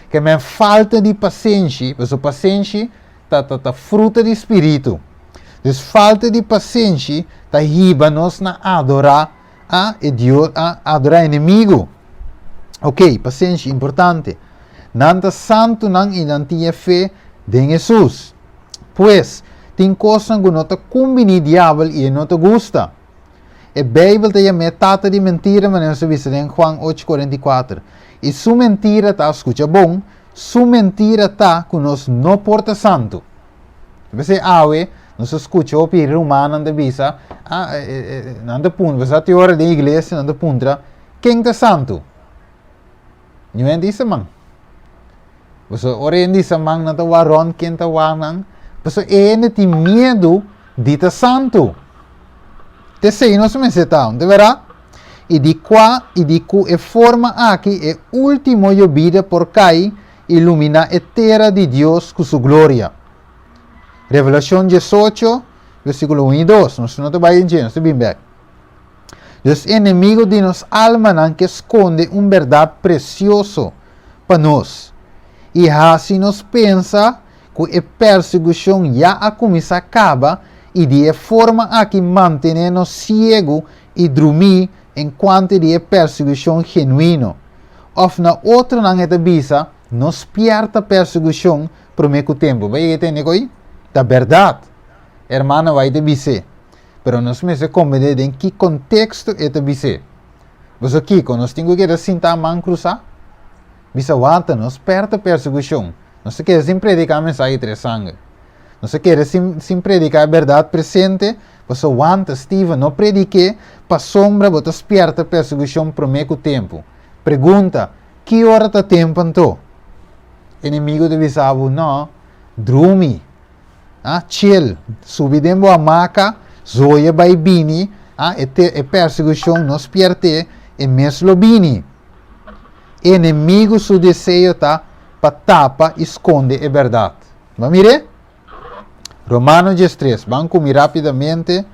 Ke men falta di pasenshi, pasobra pasenshi ta ta ta fruta di spiritu. Dus falta di pasenshi ta hiba nos na adorá a e Dios, a adorá enemigu. Ok, pasenshi importante. Nan ta santunan i nan tin e fe den Hesus. Pues, tin kosnan ku no ta kumbiní diabel i e no ta gusta. E Beibel ta yam'é tata di mentira manera nos a bisa den Juan ocho 44. I su mentira ta, skucha bon, Su mentira ta ku nos no por ta santu. P'esei awe nos ta skucha hopi rumannan ta bisa, ah, nan ta puntra, sa tin ora den iglesia nan ta puntra, ken ta santu? Niun hende bisa man. Pasobra ora hende bisa man, nan ta wak rònt ken ta wak nan. Pasobra e hende tin miedu di ta santu. T'esei nos mester ta, no ta bèrdat? I di kua i di ku e forma aki e último yobida por kai i luminá e tera di Dios ku su gloria. Revelashon 18, versíkulo 1 i 2. Nos no ta bai den dje, nos ta bin bèk. Dus enemigo di nos almanan ke skonde un bèrdat presioso pa nos i hasi nos pensa ku e persekushon ya a kuminsá kaba i di e forma aki mantené nos siegu i drumí en kuantu di e persekushon genuino. Òf na otronan e ta bisa, No spièrta persekushon promé ku tempu. Bo a yega tende ku ei? Ta bèrdat! Hermana White a bis'é. Pero nos mester komprendé den ki konteksto e ta bis'é. Boso kiko? Nos tin ku keda sintá man krusá? Bisa wanta, no spèrta persekushon. Nos ta keda sin prediká mensahe tres sanger. Nos ta keda sin, sin prediká e bèrdat presente, pasobra wanta, Steven, no predik'é pasobra bo ta spièrta persekushon promé ku tempu. Pregunta, Ki ora ta tempu anto? Enemigu ta bisa bo, No, drumi. Ah, chill. Subi den bo hamaka, Zoya bai bini, ah, e, te, e persekushon no spièrt'é, e mes lo bini. Enemigu su deseo ta pa tapa i skonde e bèrdat. Bo a mir'é? Romano 13. Ban ku mi rápidamente.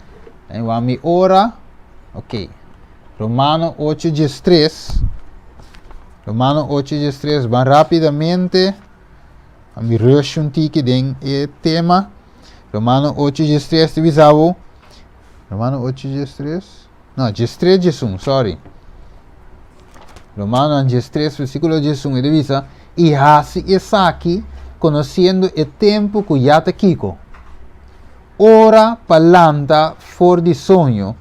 En wan mi ora. Ok. Romano 8, 13. Romano 8, 13. Ban rápidamente. A mi rush un tiki den e tema. Romano 8, 13 te bisa bo. Romano 8, 13. No, 13, 11, sorry. Romano 13, versíkulo 11, e ta bisa, I hasi esaki konosiendo e tempu ku ya ta kiko? Ora pa lanta for di soño,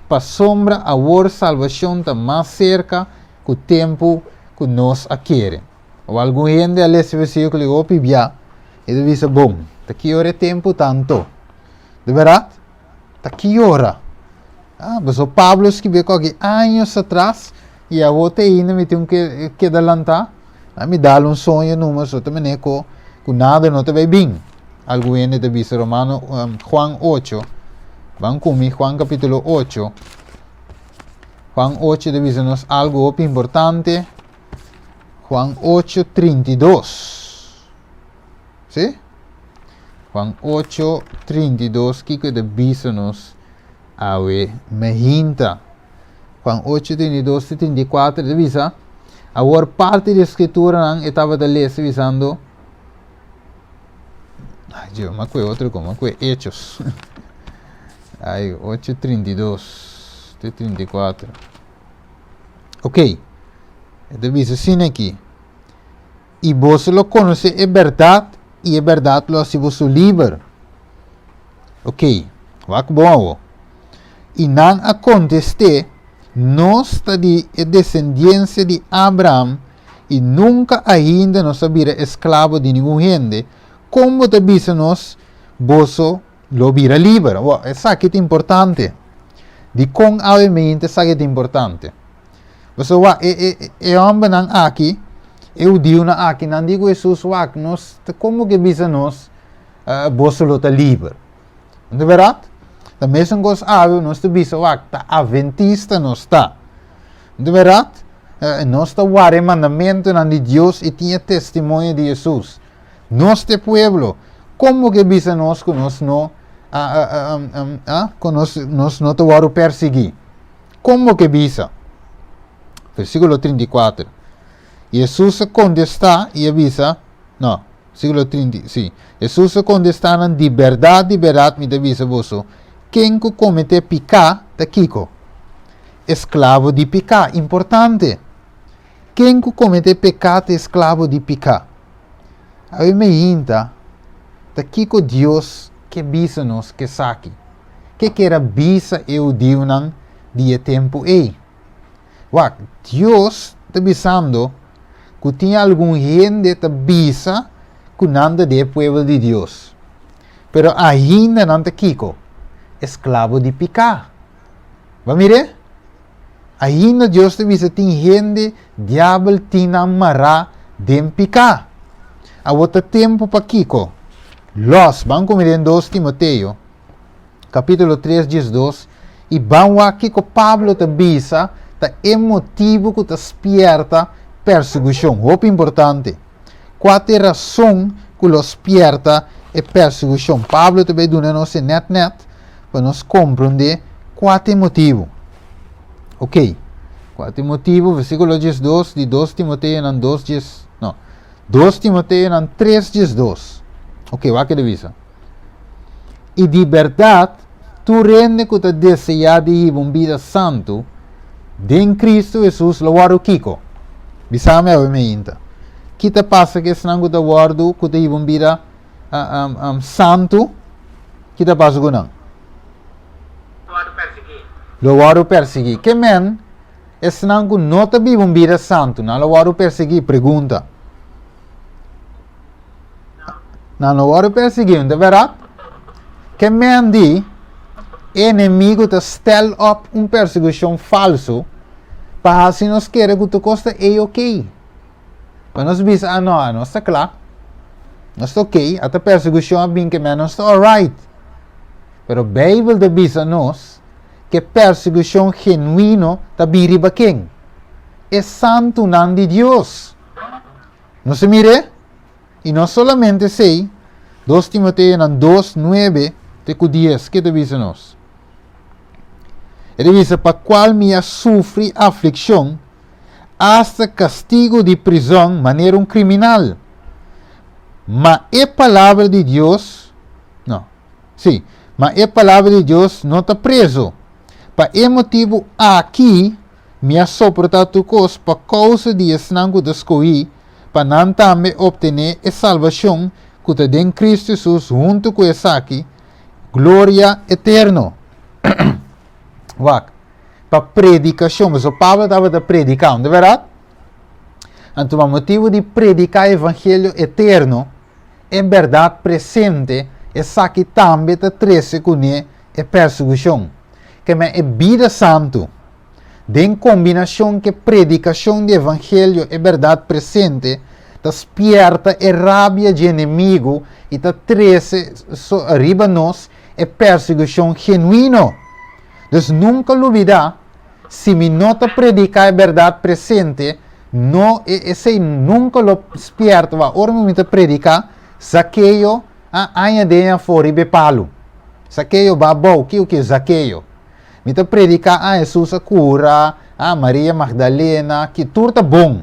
pasobra awor salbashon ta mas serka ku tempu ku nos a kere. Of algun hende a lesa e versíkulo i hopi bia, e ta bisa, Bon, ta ki ora e tempu ta anto? Di bèrdat? Ta ki ora? Ah, pasobra Pablo skibié koki años atras i awor te ainda mi tin ku keda lantá. A mi dal un soño numa so ta manera ku ku nada no ta bai bin. Algun hende ta bisa Romano um, Juan 8. Ban ku mi Juan kapítulo 8. Juan 8 ta bisa nos algu hopi importante. Juan 8, 32. Sí? Juan 8, 32, kiko e ta bisa nos awe mehinta? Juan 8, 32 te 34 ta bisa, awor parti di skrituranan e tabata lesa bisando, Ay, Dios, ma kue otro ko, ma kue Hechos. Ay, 8, 32 te 34. Ok, e ta bisa asina aki. I boso lo konosé e bèrdat, i e bèrdat lo hasi boso liber. Ok, wak bon awo. I nan a kontest'é, Nos ta di e desendiensia di Abraham, i nunka ainda nos a bira esklabo di ningun hende. Kon bo ta bisa nos, Boso lo bira liber? Awor, esaki ta importante. Dikon awe mente esaki ta importante? Pasobra wak, e, e, e hòmbernan aki, e hudiunan aki, nan di ku Hesus, wak, nos, komo ke bisa nos, uh, boso lo ta liber? No ta bèrdat? Ta mesun kos awe, nos ta bisa, wak, ta adventista nos ta. No ta bèrdat? Uh, nos ta warda e mandamentunan di Dios i tin e testimonio di Hesus. Nos ta e pueblo. Komo ke bisa nos ku nos no, uh, uh, um, um, uh, ku nos, nos no ta wòrdu persiguí? Kon bo ke bisa? Versíkulo 34. Hesus a kontestá i a bisa, no, versíkulo 30, sí. Hesus a kontestá nan, Di bèrdat, di bèrdat mi ta bisa boso, ken ku kometé piká ta kiko? Esklabo di piká. Importante! Ken ku kometé peká ta esklabo di piká. Awe meinta, ta kiko Dios ke bisa nos k'esaki? Ke ker a bisa e hudiunan di e tempu ei? Wak, Dios ta bisando ku tin algun hende ta bisa ku nan ta di e pueblo di Dios, pero ainda nan ta kiko? Esklabo di piká. Bo a mir'é? Ainda Dios ta bisa tin hende diabel tin nan mará den piká. Awor ta tempu pa kiko? Lòs, ban ku mi den 2 Timoteo, kapítulo 3, 12, i ban wak kiko Pablo ta bisa ta e motibu ku ta spièrta persekushon. Hopi importante. Kua ta e rason ku lo spièrta e persekushon? Pablo ta bai duna nos e nèt nèt pa nos komprondé kua ta e motibu. Ok, kua ta e motibu? Versíkulo 12 di 2 Timoteonan 2 dies, no, 2 Timoteonan 3 12. Ok, wak e ta bisa. I di bèrdat, tur hende ku ta deseá di hiba un bida santu den Kristu Hesus lo wòrdu kiko? Bisa mi awe meinta. Ki ta pasa ku esnan ku ta wòrdu ku ta hiba un bida santu? Ki ta pasa ku nan? Lo wòrdu persiguí. Lo wòrdu persiguí. Ke men esnan ku no ta biba un bida santu, nan lo wòrdu persiguí? Pregunta. Nan lo wòrdu persiguí, no ta bèrdat? Ke men di e enemigu ta stèl òp un persekushon falsu pa hasi nos kere ku tur kos ta A-okay. Pa nos bisa, ah no, nos ta kla, nos ta okay, ata persekushon a bin ke men nos ta alright. Pero Beibel ta bisa nos ku e persekushon genuino ta bin riba ken? E santunan di Dios. Nos a mir'é? I no solamente esei, Dos Timoteonan dos, nuebe te ku dies, ke ta bisa nos? E ta bisa, Pa kual mi a sufri aflikshon, asta kastigu di prizòn manera un kriminal. Ma e palabra di Dios, no, sí, ma e palabra di Dios no ta preso. Pa e motibu aki mi a soportá tur kos pa kousa di esnan ku ta skohí, pa nan tambe optené e salbashon ku ta den Kristu Hesus huntu ku esaki, gloria eterno. Wak, pa predikashon, pasobra Pablo tabata prediká, no ta bèrdat? Anto pa motibu di prediká evangelio eterno, e bèrdat presente, esaki tambe ta trese kuné e persekushon. Keme e bida santu, den kombinashon ku e predikashon di evangelio e bèrdat presente, ta spièrta e rabia dje enemigu i ta trese riba nos e persekushon genuino. Dus nunka lubidá, si mi no ta prediká e bèrdat presente, no, esei nunka lo spièrta. Wak, ora mi ta prediká, Zakeo a aña den afó riba e palu. Zakeo ba abou, kiko ke Zakeo? Mi ta prediká, ah, Hesus a kura, ah, Maria Magdalena, ki tur ta bon,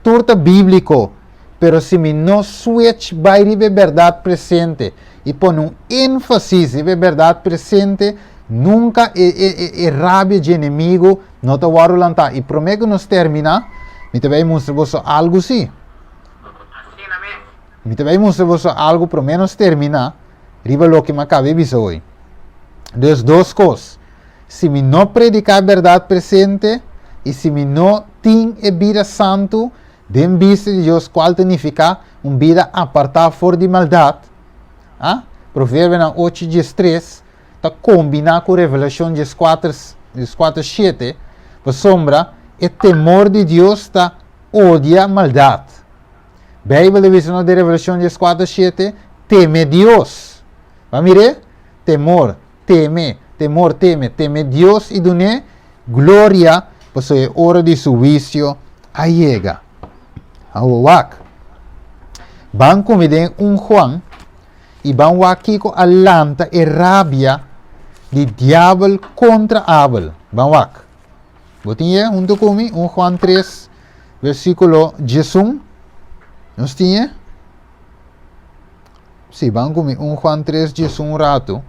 tur ta bíbliko, pero si mi no switch bai riba e bèrdat presente i pone un énfasis riba e bèrdat presente, nunka e e e e rabia dje enemigu no ta wòrdu lantá. I promé ku nos terminá, mi ta bai mustra boso algu sí. Asina mes. Mi ta bai mustra boso algu promé nos terminá riba loke mi a kaba e bisa hoy. Dus dos kos, si mi no prediká e bèrdat presente i si mi no tin e bida santu den bista di Dios kual ta nifiká un bida apartá for di maldat, a Proverbionan ocho diestres ta kombiná ku Revelashon dieskuater dieskuater shete, pasobra e temor di Dios ta odia maldat. Beibel ta bisa nos den Revelashon dieskuater shete, Teme Dios. Bo a mir'é? Temor, teme, temor, teme, teme Dios i dun'é gloria, pasobra e ora di su huisio a yega. Awor wak. Ban ku mi den un Juan i ban wak kiko a lanta e rabia di diabel kontra Abel. Ban wak. Bo tin e huntu ku mi? Un Juan 3, versíkulo 11. Nos tin e? Sí, ban ku mi un Juan 3, 11 ratu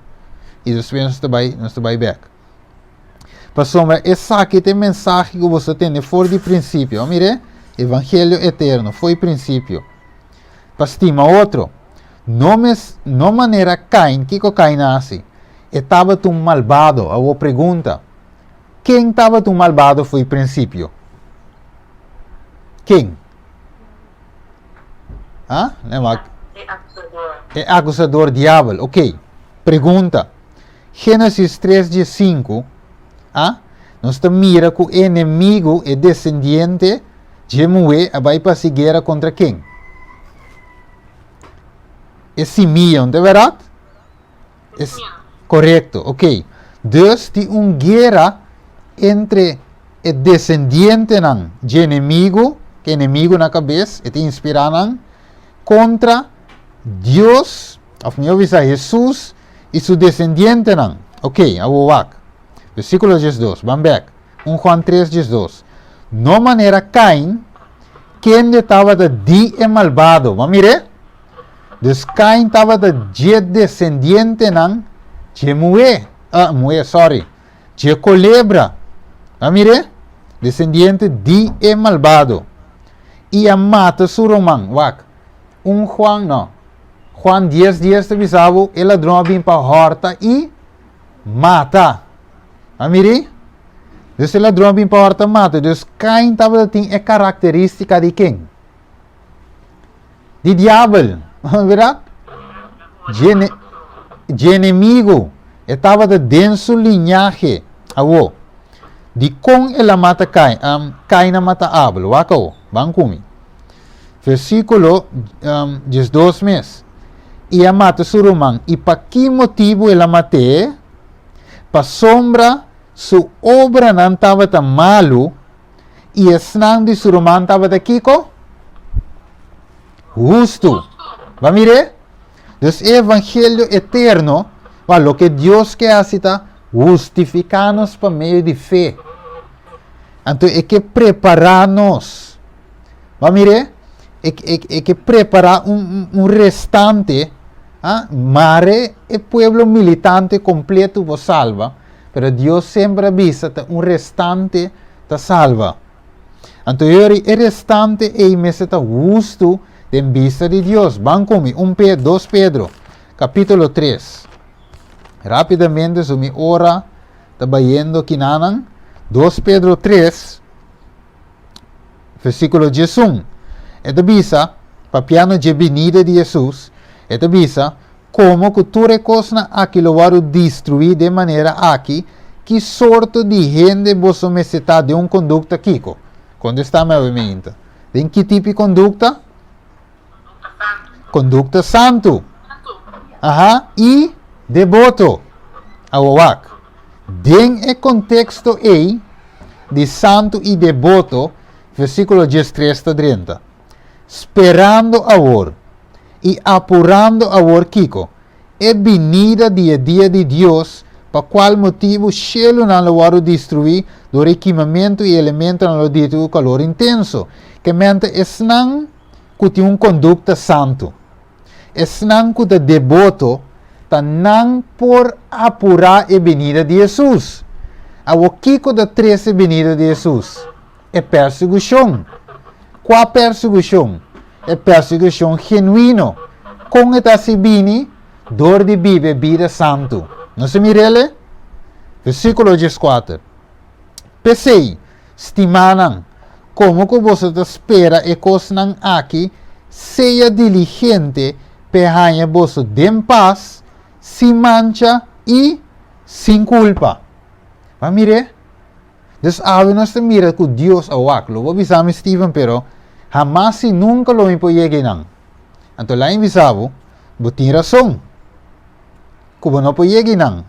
i despues nos ta bai, nos ta bai bèk. Pasobra esaki ta e mensahe ku boso tende for di prinsipio. Mire, evangelio eterno, for di prinsipio. Pa stima otro. No mes, no manera Kain, kiko Kain a hasi? E tabata un malbado. Awor pregunta, ken tabata un malbado for di prinsipio? Ken? Ah, E akusador. E akusador diabel, ok. Pregunta, Génesis 3 diesinku, a, nos ta mira ku e enemigu, e desendiente dje muhé a bai pa hasi guera kontra ken? E simia, no ta bèrdat? E, korekto, ok. Dus tin un guera entre e desendientenan dje enemigu, ke enemigu na kabes, e ta inspirá nan, kontra Dios, òf mihó bisa Hesus i su desendientenan. Ok, awor wak. Versíkulo diesdos, ban bèk. Un Juan tres diesdos. No manera Kain, kende tabata di e malbado. Bo a mir'é? Dus Kain tabata dje desendientenan dje muhé, ah, muhé, sorry, dje kolebra. Bo a mir'é? Desendiente di e malbado. I a mata su ruman. Wak. Un Juan, no. Juan dies dies ta bisa bo, e ladron a bin pa hòrta i mata. A miri? Dus e ladron a bin pa hòrta mata. Dus Kain tabata tin e karakterístika di ken? Di diabel. Bèrdat? Dje, dje enemigu. E tabata den su liñahe. Awor, dikon el a mata Kain? Um, Kain a mata Abel. Wak awor. Ban ku mi. Versíkulo 12 mes. I a mata su ruman. I pa ki motibu el a mat'é? Pasobra su obranan tabata malu i esnan di su ruman tabata kiko? Hustu. Ba mir'é? Dus e evangelio eterno, pa loke Dios ke hasi ta hustifiká nos pa medio di fe. Anto e ke prepará nos. Ba mir'é? E, e, e ke prepará un, un restante, ah, mare e pueblo militante kompleto bo salba, pero Dios semper a bisa ta un restante ta salba. Anto yori e restante ei mester ta hustu den bista di Dios. Ban ku mi, un Pe, dos Pedro, kapítulo tres. Rápidamente, so mi ora ta bayendo kinanan. Dos Pedro tres, versíkulo 11. E ta bisa, papiando dje binida di Hesus, e ta bisa, Komo ku tur e kosnan aki lo wòrdu destruí den manera aki, ki sorto di hende boso mester ta den un kondukta kiko? Kontestá mi awe meinta. Den ki tipo di kondukta? Kondukta santu. Aha, i deboto. Awe wak. Den e konteksto ei di santu i deboto, versíkulo 13 ta drenta. Sperando awor i apurando awor kiko? E binida di e dia di Dios, pa kual motibu shelunan lo wòrdu destruí dor e kimamentu i elementonan lo dirti ku kalor intenso. Ke mente esnan ku tin un kondukta santu, esnan ku ta deboto, ta nan por apurá e binida di Hesus. Awor kiko ta trese binida di Hesus? E persigushon. Kua persigushon? E persigushon genuino. Kon e ta hasi bini? Dor di biba e bida santu. Nos a mira el? Versíkulo 14. P'esei, stimánan, komo ku boso ta spera e kosnan aki, sea diligente p'e haña boso den pas, sin mancha i sin kulpa. Bo a mir'é? Dus awe nos ta mira ku Dios a wak. Lo bo bisa mi, Steven, pero hamas i nunka lo mi por yega einan. Anto la'i bisa bo, bo tin rason ku bo no por yega einan,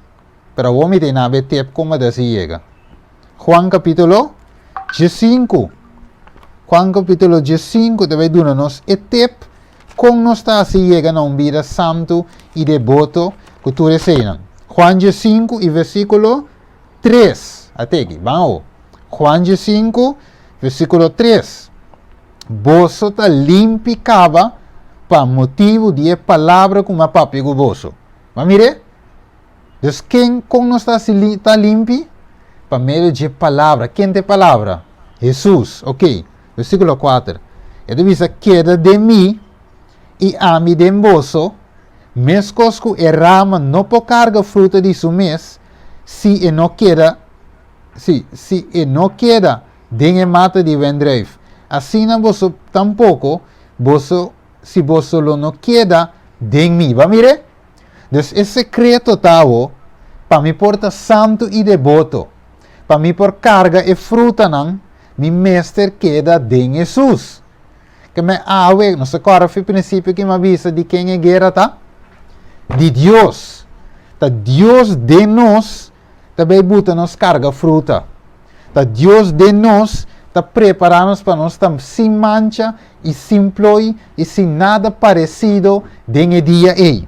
pero awor mi ta einan be tep kon bo ta hasi yega. Juan kapitulo 15. Juan kapitulo 15 ta bai duna nos e tep kon nos ta hasi yega na un bida santu i deboto ku tur eseinan. Juan 15 i versíkulo 3. Ateki, ban awo. Juan 15, versíkulo 3. Boso ta limpi kaba pa motibu di e palabra ku mi a papia ku boso. Ban mir'é? Dus ken, kon nos ta hasi li, ta limpi? Pa medio dje palabra. Ken ta e palabra? Hesus. Ok. Versíkulo 4. E ta bisa, Keda den mi i ami den boso, Meskos ku e rama no por karga fruta di su mes si e no keda, sí, si e no keda den e mata di wendruif, asina boso tampoko, boso, si boso lo no keda den mi. Bo a mir'é? Dus e sekreto ta awo, pa mi por ta santu i deboto, pa mi por karga e frutanan, mi mester keda den Hesus. Ke men awe, nos ta kòrda fi prinsipio ki mi a bisa di ken e guera ta? Di Dios. Ta Dios den nos ta bay buta nos karga fruta. Ta Dios den nos ta prepará nos pa nos ta sin mancha i sin ploi i sin nada paresido den e dia ei.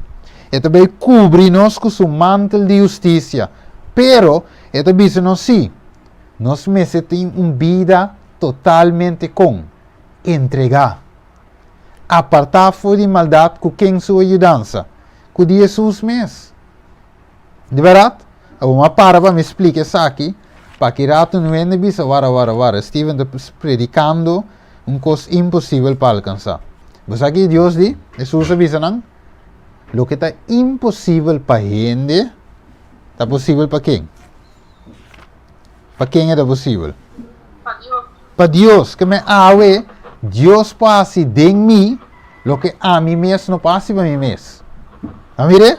E ta bay kubri nos ku su mantel di hustisia. Pero e ta bisa nos sí, nos mester tin un bida totalmente kon. Entregá. Apartá for di maldat ku ken su ayudansa? Ku di Hesus mes. Di bèrdat? Awor mi a para pa mi splika esaki, pa ki ratu no hende bisa, Wara, wara, wara, Steven ta predikando un kos imposibel pa alkansá. Bo sa ki Dios di? Hesus a bisa nan, Loke ta imposibel pa hende, ta posibel pa ken? Pa ken e ta posibel? Pa Dios. Pa Dios. Ke men awe, Dios por hasi den mi loke ami mes no por hasi pa mi mes. A mire?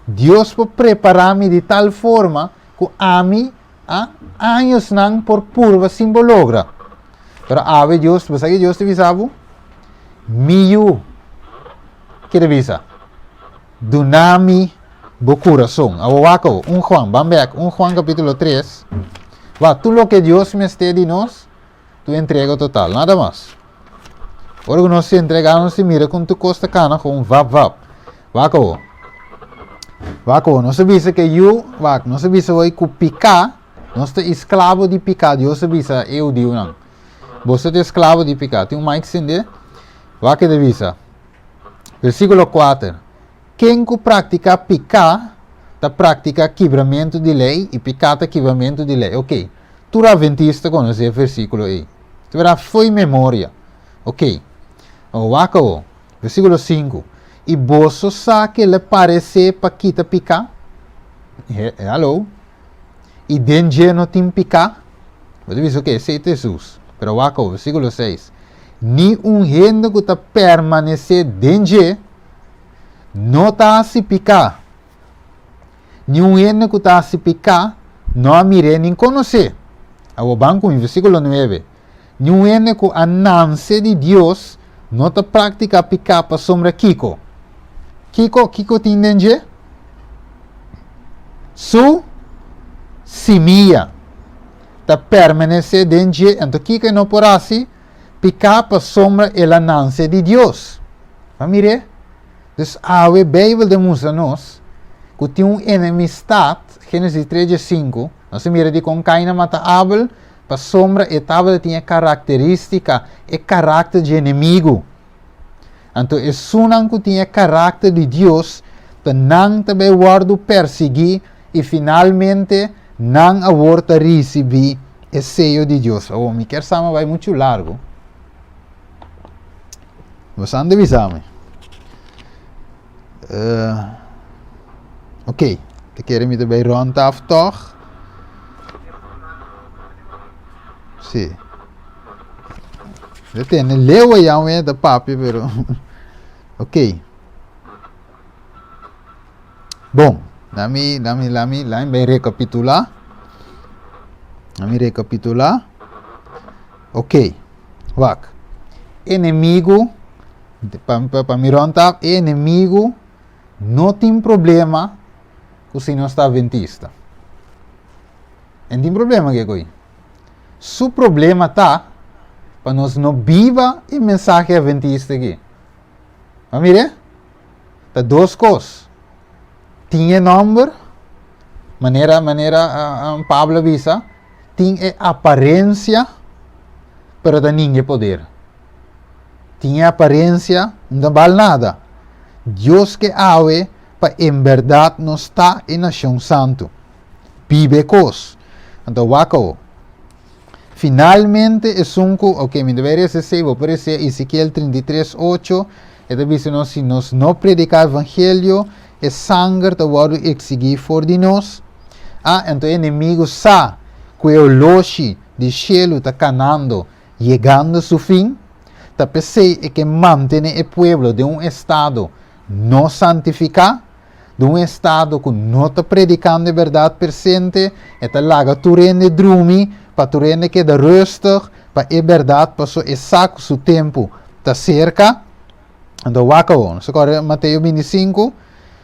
Dios por prepara mi di tal forma ku ami a añosnan por purba sin bo logra. Pero awe Dios, bo sa ke Dios ta bisa bo? Mi yu. Ke ta bisa? Duna mi bo kurason. Awor wak awor, un Juan, ban bek, un Juan kapítulo tres. Wak, tur loke Dios mester di nos, tu entrega total, nada mas. Ora ku nos entrega, nos ta mira kon tur kos ta kana kon vap vap. Wak awor. Wak awor, nos a bisa ke yu, wak, nos a bisa hoy ku piká, nos ta esklabo di piká, Dios a bisa e hudiunan. Boso ta esklabo di piká. Tin un mic sende? Wak e ta bisa. Versíkulo kuater, Ken ku praktiká piká ta praktiká kibramentu di lei, i piká ta kibramentu di lei. Oké, tur atventista konosé e versíkulo ei. Ta bira fo'i memoria. Oké, awor wak awor. Versíkulo sinku, I boso sa ke el a paresé pa kita piká? Haló? I den dje no tin piká? Bo ta bisa, oké, esei ta Hesus. Pero wak awor, versíkulo seis, Ni un hende ku ta permanesé den dje no ta hasi piká. Ni un hende ku ta hasi piká no a mir'é ni konos'é. Awor ban ku mi versíkulo nuebe. Ni un hende ku a nanse di Dios no ta praktiká piká pasobra kiko? Kiko, kiko tin den dje? Su simia. ta permanesé den dje, anto kiko e no por hasi? Piká pasobra el a nanse di Dios. Bo a mir'é? Dus awe Beibel ta mustra nos ku tin un enemistat, Génesis tres diesinku, nos a mira dikon Kain a mata Abel, pasobra e tabata tin e karakterístika, e karakter dje enemigu. Anto esunnan ku tin e karakter di Dios, ta nan ta bai wòrdu persiguí i finalmente nan awor ta risibí e seyo di Dios. Awor, mi kier sa mi a bai muchu largu. Boso a bisa mi. Ok, ta kere mi ta bai rònt af tòg? Sí. Yo tene leu allá un ta papia, pero ok. Bon, lami, lami, lami, lami bai recapitulá. Lami recapitulá. Ok, wak. Enemigo, pa, pa, pa mi rond af, enemigo no tin problema ku si nos ta adventista. En tin problema ke koi. Su problema ta pa nos no biba e mensahe adventista aki. Bo mira? Ta dos kos. Tin e nomber, manera manera Pablo a bisa, tin e aparencia, pero ta ninga e poder. Tin e aparencia, no ta bal nada. Dios ke awe pa en berdad nos ta e nacion santu. Biba e kos. Anto wak awo. Finalmente esun ku, ok, mi ta bai resa esei, bo por resa Ezekiel 33, 8, e ta bisa nos si nos no prediká evangelio, e sanger ta wòrdu eksigí for di nos. Ah, anto e enemigu sa ku e oloshi di shelu ta kanando, yegando su fin. Ta p'esei e ke mantené e pueblo den un estado no santifiká. Den un estado ku no ta predikando e bèrdat presente, e ta laga tur hende drumi pa tur hende keda rustig pa e bèrdat paso e sa ku su tempu ta serka. Anto wak awor, nos ta kòrda Mateo 25?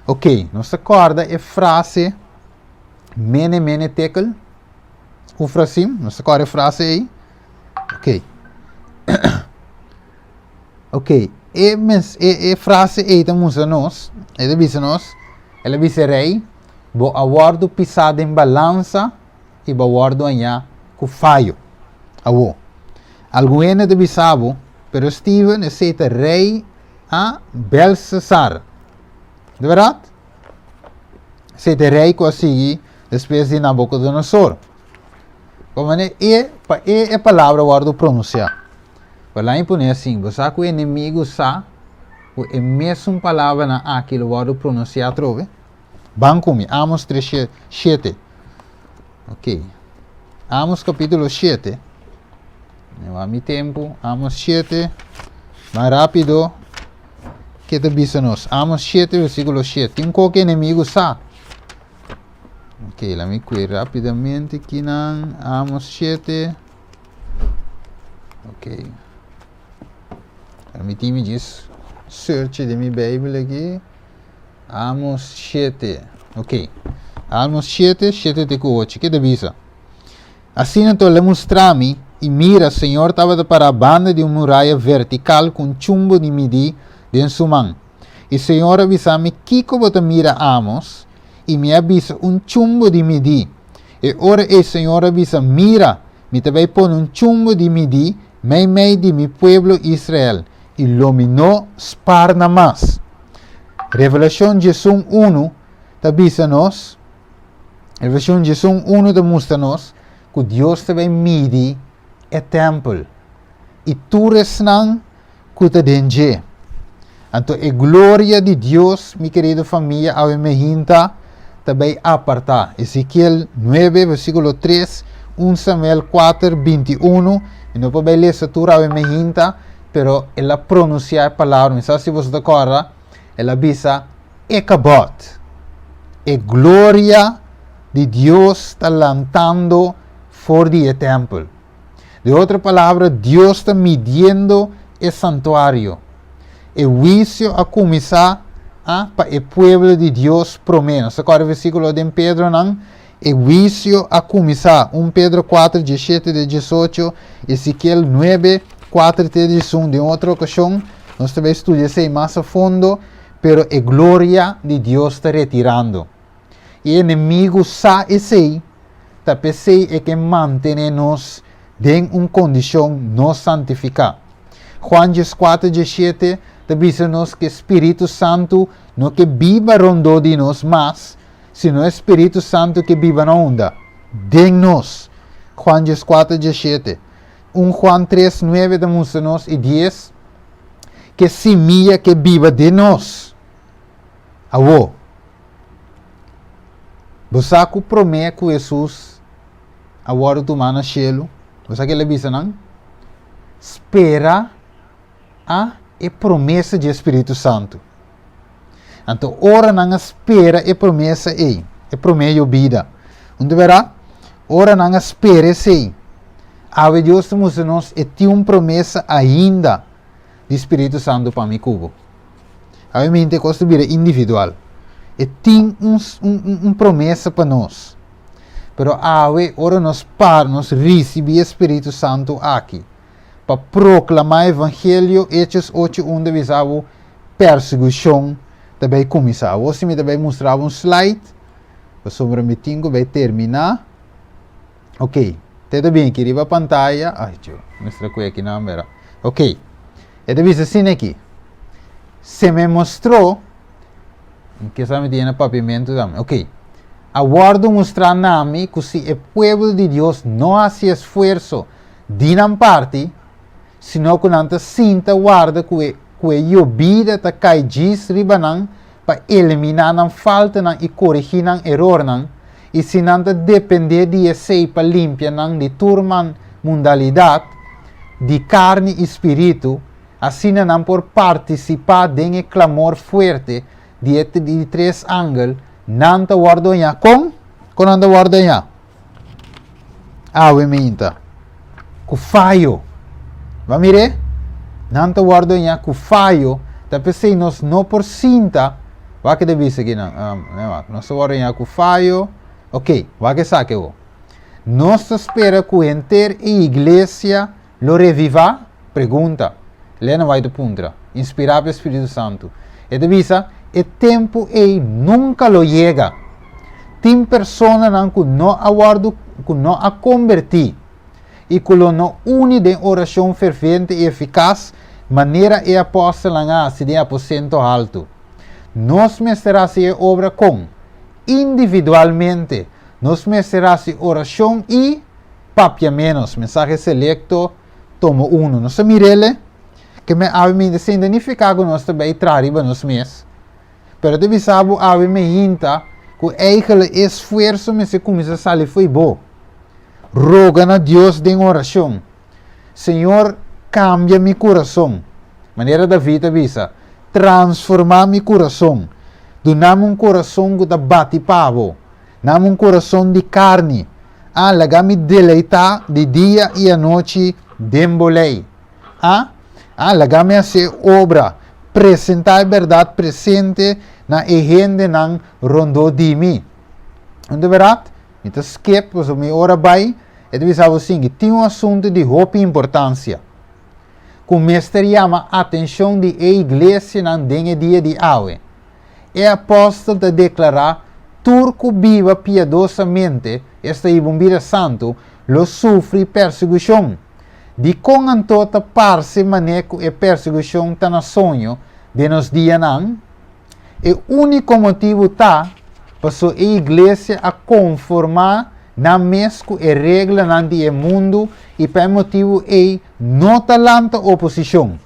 Ok, nos ta kòrda e frase mene mene tekel ufrasim, nos ta kòrda e frase ei? Ok. Ok, e mens, e, e frase ei ta mustra nos, e ta bisa nos, el a bisa e rei, bo a wòrdu pisá den balansa i bo a wòrdu hañá ku fayo. Awor, algun hende ta bisa bo, pero Steven, esei ta rei a Belsasar. Di bèrdat? Esei ta e rei ku a sigui despues di Nabukodonosor. Komo manera e, pa e e palabra wòrdu pronunsiá. Wèl mi pone asin, bo sa ku enemigu sa ku e mesun palabranan aki lo wòrdu pronunsiá atrobe? Ban ku mi, Amos tres shete. Ok. Amos kapítulo shete. Mi wak mi tempu. Amos shete. Ban rápido. Ke ta bisa nos? Amos shete, versíkulo shete. Tin un koke enemigu sa. Ok, la mi kue rápidamente kinan. Amos shete. Ok. Permití mi djis search den mi Bijbel aki. Amos 7. Ok. Amos 7, 7 te ku 8. Ke ta bisa? Asina anto el a mustra mi, i mira, Señor tabata pará banda di un muraya vertikal ku un chumbo di midí den su man. I Señor a bisa mi, Kiko bo ta mira, Amos? I mi a bisa, Un chumbo di midí. E ora ei Señor a bisa, Mira, mi ta bai pone un chumbo di midí meimei di mi pueblo Israel, i lo mi no spar nan mas. Revelashon diesun unu ta bisa nos, Revelashon diesun unu ta mustra nos ku Dios ta bai midi e tèmpel i tur esnan ku ta den dje. Anto e gloria di Dios, mi kerido famia, awe mehinta ta bai apartá. Ezekiel 9, versíkulo 3, 1 Samuel 4, 21. Mi no por bai lesa tur awe mehinta, pero el a pronunsiá e palabra. Mi sa si boso ta kòrda, el a bisa, Ichabod. E gloria di Dios ta lantando for di e tèmpel. De otro palabra, Dios ta midiendo e santuario. E huisio a kuminsá a pa e pueblo di Dios promé. Nos ta kòrda e versíkulo den Pedronan? E huisio a kuminsá, 1 Pedro 4, 17 te 18, Ezekiel 9, 4 te 11. Den otro okashon nos ta bai studia esei mas a fondo, pero e gloria di Dios ta retirando. E enemigu sa esei, ta p'esei e ke mantené nos den un kondishon no santifiká. Juan 14, 17 ta bisa nos ku e Spiritu Santu no ke biba rondó di nos mas, sino e Spiritu Santu ke biba na unda? Den nos. Juan 14, 17. 1 Juan 3, 9 ta mustra nos i 10 ku e simia ke biba den nos. Awor, bo sa ku promé ku Hesus a wòrdu tumá na shelu, bo sa ke el a bisa nan? Spera a e promesa dje Spiritu Santu. Anto ora nan a spera e promesa ei, e promé yobida, un ta Ora nan a spera esei, awe Dios ta mustra nos e tin un promesa ainda di Spiritu Santu pa mi ku bo. Obviamente e kos ta bira individual. E tin un, un, un promesa pa nos. Pero awe, ora nos par, nos risibí e Spiritu Santu aki, pa proklamá evangelio, Hechos 8, 1 ta bisa bo, persekushon ta bai kuminsá. Awor si mi ta bai mustra bo un slide, pasobra mi tin ku bai terminá. Ok, te ta bin aki riba pantaya. Ay, tjo, mester a kue aki nan bera. Ok, e ta bisa asina aki. Se me mostró, ke sa mi ta yena papiamentu tambe. Ok, a wòrdu mustrá na mi ku si e pueblo di Dios no hasi esfuerso di nan parti, sino ku nan ta sinta warda ku e ku e yobida ta kai djis riba nan pa eliminá nan faltanan i korigí nan erornan, i si nan ta dependé di esei pa limpia nan di tur man mundalidat, di karni i spiritu, asina nan por partisipá den e klamor fuerte di e di tres angel, nan ta wòrdu hañá. Kon? Kon nan ta wòrdu hañá? Awe minta. Ku fayo. Bo a mir'é? Nan ta wòrdu hañá ku fayo. Ta p'esei nos no por sinta. Wak e ta bisa aki nan. Um, nos ta wòrdu hañá ku fayo. Ok, wak esaki awor. Nos ta spera ku henter e iglesia lo revivá? Pregunta. Elena White ta puntra, inspirá pa e Spiritu Santu. E ta bisa, E tempu ei nunka lo yega. Tin personanan ku no a wòrdu, ku no a kombertí i ku lo no uni den orashon fervente i efikas manera e apòstelnan a hasi den aposento haltu. Nos mester hasi e obra kon? Individualmente, nos mester hasi orashon i papia ménos. Mensahe selekto. Tomo unu. Nos ta mir'el ke men awe minta sin ta nifiká ku nos ta bai traha riba nos mes, pero ta bisa bo awe meinta ku eigele e esfuerso mester kuminsá sali fo'i bo. Roga na Dios den orashon, Señor, kambia mi kurason. Manera David a bisa, Transformá mi kurason. Duna mi un kurason ku ta bati pa bo. Dame un kurason di karni. A Laga mi deleitá di dia i anochi den bo lei. A A Laga mi hasi e obra, presentá e bèrdat presente na e hendenan rondó di mi. Un ta bèrdat? Mi ta skip pasobra mi ora bai, e ta bisa bo sinki, tin un asuntu di hopi importansia ku mester yama atenshon di e iglesianan den e dia di awe. E apòstel ta deklará, Tur ku biba piadosamente, esta hiba un bida santu, lo sufri persigushon. Dikon anto ta parse manera ku e persigushon ta na soño den nos dianan? E úniko motibu ta paso e iglesia a konformá nan mes ku e reglanan di e mundu i pa e motibu ei no ta lanta oposishon.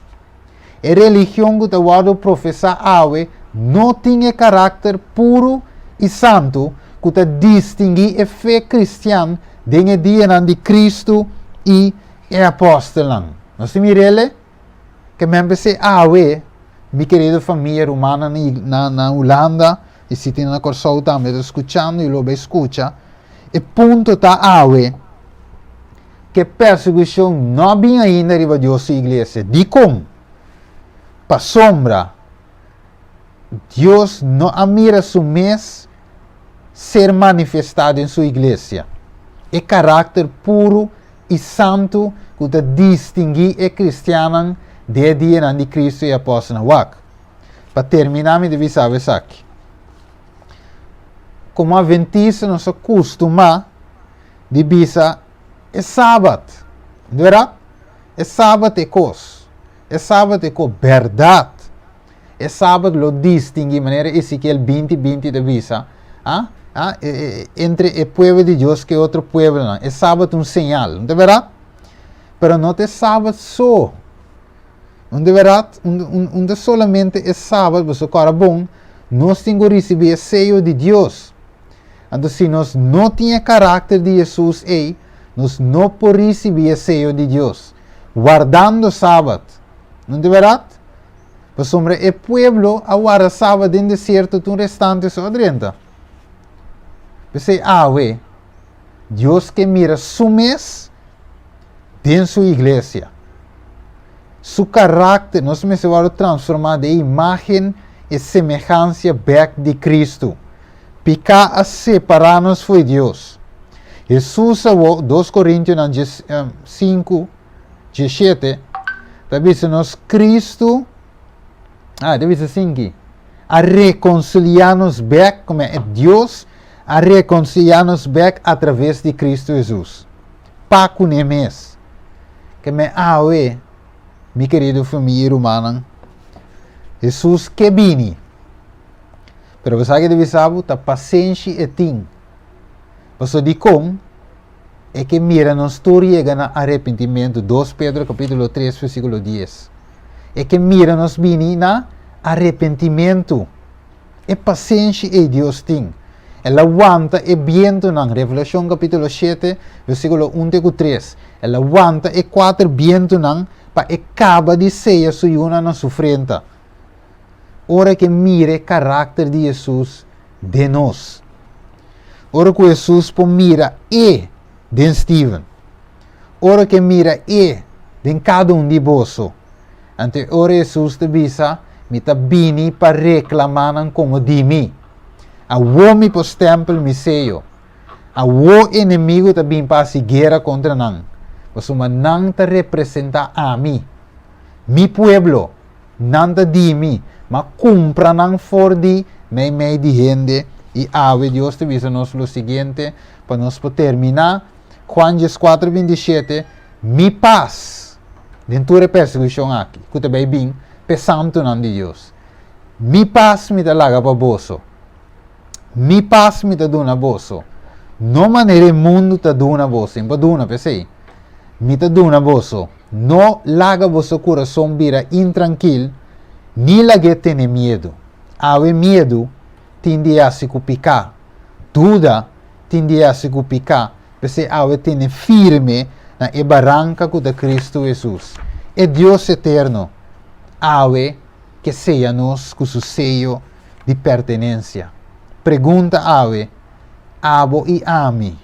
E religion ku ta wòrdu profesá awe no tin e karakter puru i santu ku ta distinguí e fe kristian den e dianan di Kristu i e apòstelnan. Nos tin mir'el? Ke men p'esei awe, mi kerido famia, rumannan na na Hulanda i si tin na Kòrsou tambe ta skuchando i lo bai skucha, e punto ta awe ke persekushon no a bin ainda riba Dios su iglesia. Dikon? Pasobra Dios no a mira su mes ser manifestá den su iglesia. E karakter puru i santu ku ta distinguí e kristiannan den e dianan di Kristu i apòstelnan. Wak, pa terminá mi ta bisa bo esaki. Komo atventista nos a kustumá di bisa e Sabat. No bèrdat? E Sabat e kos. E Sabat e kos. Bèrdat! E Sabat lo distinguí, manera Ezekiel 20, 20 ta bisa, ah, ah, e, e, entre e pueblo di Dios ku e otro pueblonan. E Sabat un señal, no ta bèrdat? Pero no ta e Sabat so. No ta bèrdat? Un, un, un ta solamente e Sabat, boso kòrda bon, nos tin ku risibí e seyo di Dios. Anto si nos no tin e karakter di Hesus ei, nos no por risibí e seyo di Dios. Wardando Sabat. No ta bèrdat? Pasobra e pueblo a warda Sabat den desierto ta un restante so a drenta. P'esei awe, Dios ke mira su mes den su iglesia. Su karakter, nos mester wòrdu transformá den e imágen i semehansia bèk di Kristu. Piká a separá nos fo'i Dios. Hesus awor, 2 Korintionan 5, 17, ta bisa nos Kristu, ah, ta bisa sinki, a rekonsiliá nos bèk, kome e Dios a rekonsiliá nos bèk a traves di Kristu Hesus. Pa kuné mes. Keme awe, mi kerido famia i rumannan, Hesus ke bini. Pero bo sa ke ta bisa bo? Ta pasenshi e tin. Pasobra dikon? E ke mira nos tur yega na arepentimentu, 2 Pedro kapítulo 3 versíkulo 10. E ke mira nos bini na arepentimentu. E pasenshi ei Dios tin. El a wanta e bientunan, Revelashon kapítulo 7 versíkulo 1 te ku 3. El a wanta e kuater bientunan pa e kaba di seya su yunan na su frenta. Ora ke mira e karakter di Hesus den nos. Ora ku Hesus por mira e den Steven. Ora ke mira e den kada un di boso. Anto e ora Hesus ta bisa, Mi ta bini pa reklamá nan komo di mi. Awor mi por stèmpel mi seyo. Awor enemigu ta bin pa hasi guera kontra nan, pasobra nan ta representá ami, mi pueblo. Nan ta di mi, m'a kumpra nan for di meimei di hende, i awe Dios ta bisa nos lo siguiente, pa nos por terminá, Juan 14, 27, Mi pas, den tur e persekushon aki ku ta bai bin p'e santunan di Dios, mi pas mi ta laga pa boso, mi pas mi ta duna boso, no manera e mundu ta duna boso, i mi por duna p'esei, mi ta duna boso. No laga boso kurason bira intrankil, ni lag'é tene miedu. Awe miedu tin di hasi ku piká, duda tin di hasi ku piká, p'esei awe tene firme na e baranka ku ta Kristu Hesus, e Dios eterno, awe ke seya nos ku su seyo di pertenensia. Pregunta awe, Abo i ami,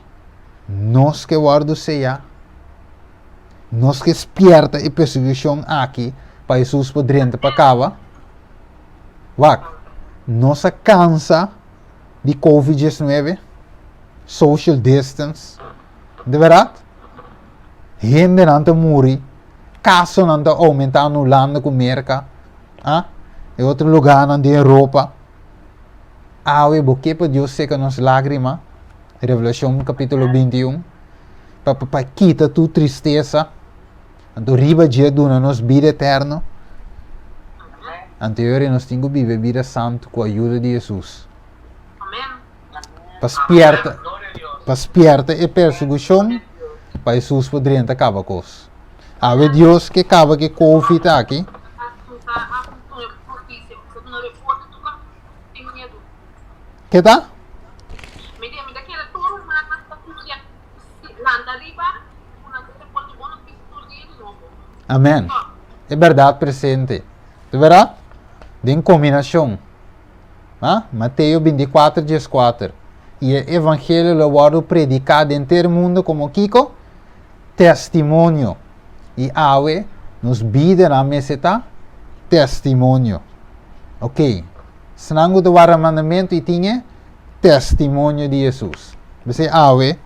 nos ke wòrdu seyá? Nos ke spierta e persekushon aki pa Hesus por drenta pa kaba? Wak, Nos a kansa di Covid 19, social distance. Di berdat? Hendenan ta muri, kasonan ta oumentá na Hulanda ku Merka, ah, e otro lugánan di Europa. Awe bo ke pa Dios seka nos lágrima, Revelashon kapítulo 21, pa pa kita tur tristesa. Anto riba dje duna nos bida eterno. Anto e ora nos tin ku biba e bida santu ku ayuda di Hesus. Pa spierta, pa spierta e persekushon, pa Hesus por drenta kaba kos. Awe Dios ke kaba ke Covid aki. Ke ta? Amen. E berdad presente. Ta berdad? Den kombinashon. Ha? Mateo 24, 14. I e evangelio lo wòrdu prediká den ter mundu komo kiko? Testimonio. I awe nos bidanan mester ta testimonio. Ok. Esnan ku ta warda mandamentu i tin e testimonio di Hesus. P'esei awe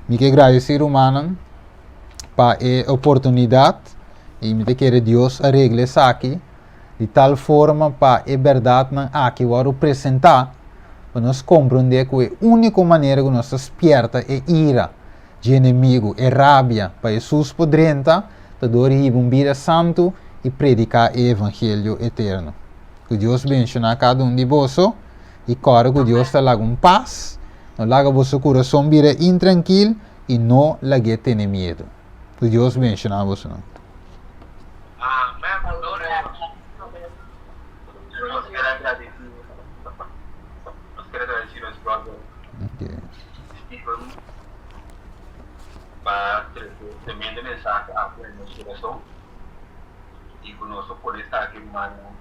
mi ke gradisí rumannan pa e oportunidat i mi ta kere Dios a regla esaki di tal forma pa e bèrdatnan aki wòrdu presentá pa nos komprondé ku e úniko manera ku nos ta spièrta e ira dje enemigu, e rabia pa Hesus por drenta ta dor di hiba un bida santu i prediká e evangelio eterno. Ku Dios benshoná kada un di boso. I kòrda ku Dios ta laga un pas, no laga boso kurason bira intrankil i no lag'é tene miedu. Ku Dios benshoná bosonan. Amén. Gloria a Dios. Nos quiere agradecer, nos quiere agradecer nos brother Steven pa trese tremendo mensahe aki na nos kurason i ku nos por pone esaki mano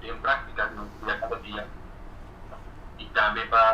den práktika den nos bida kada dia i tambe pa.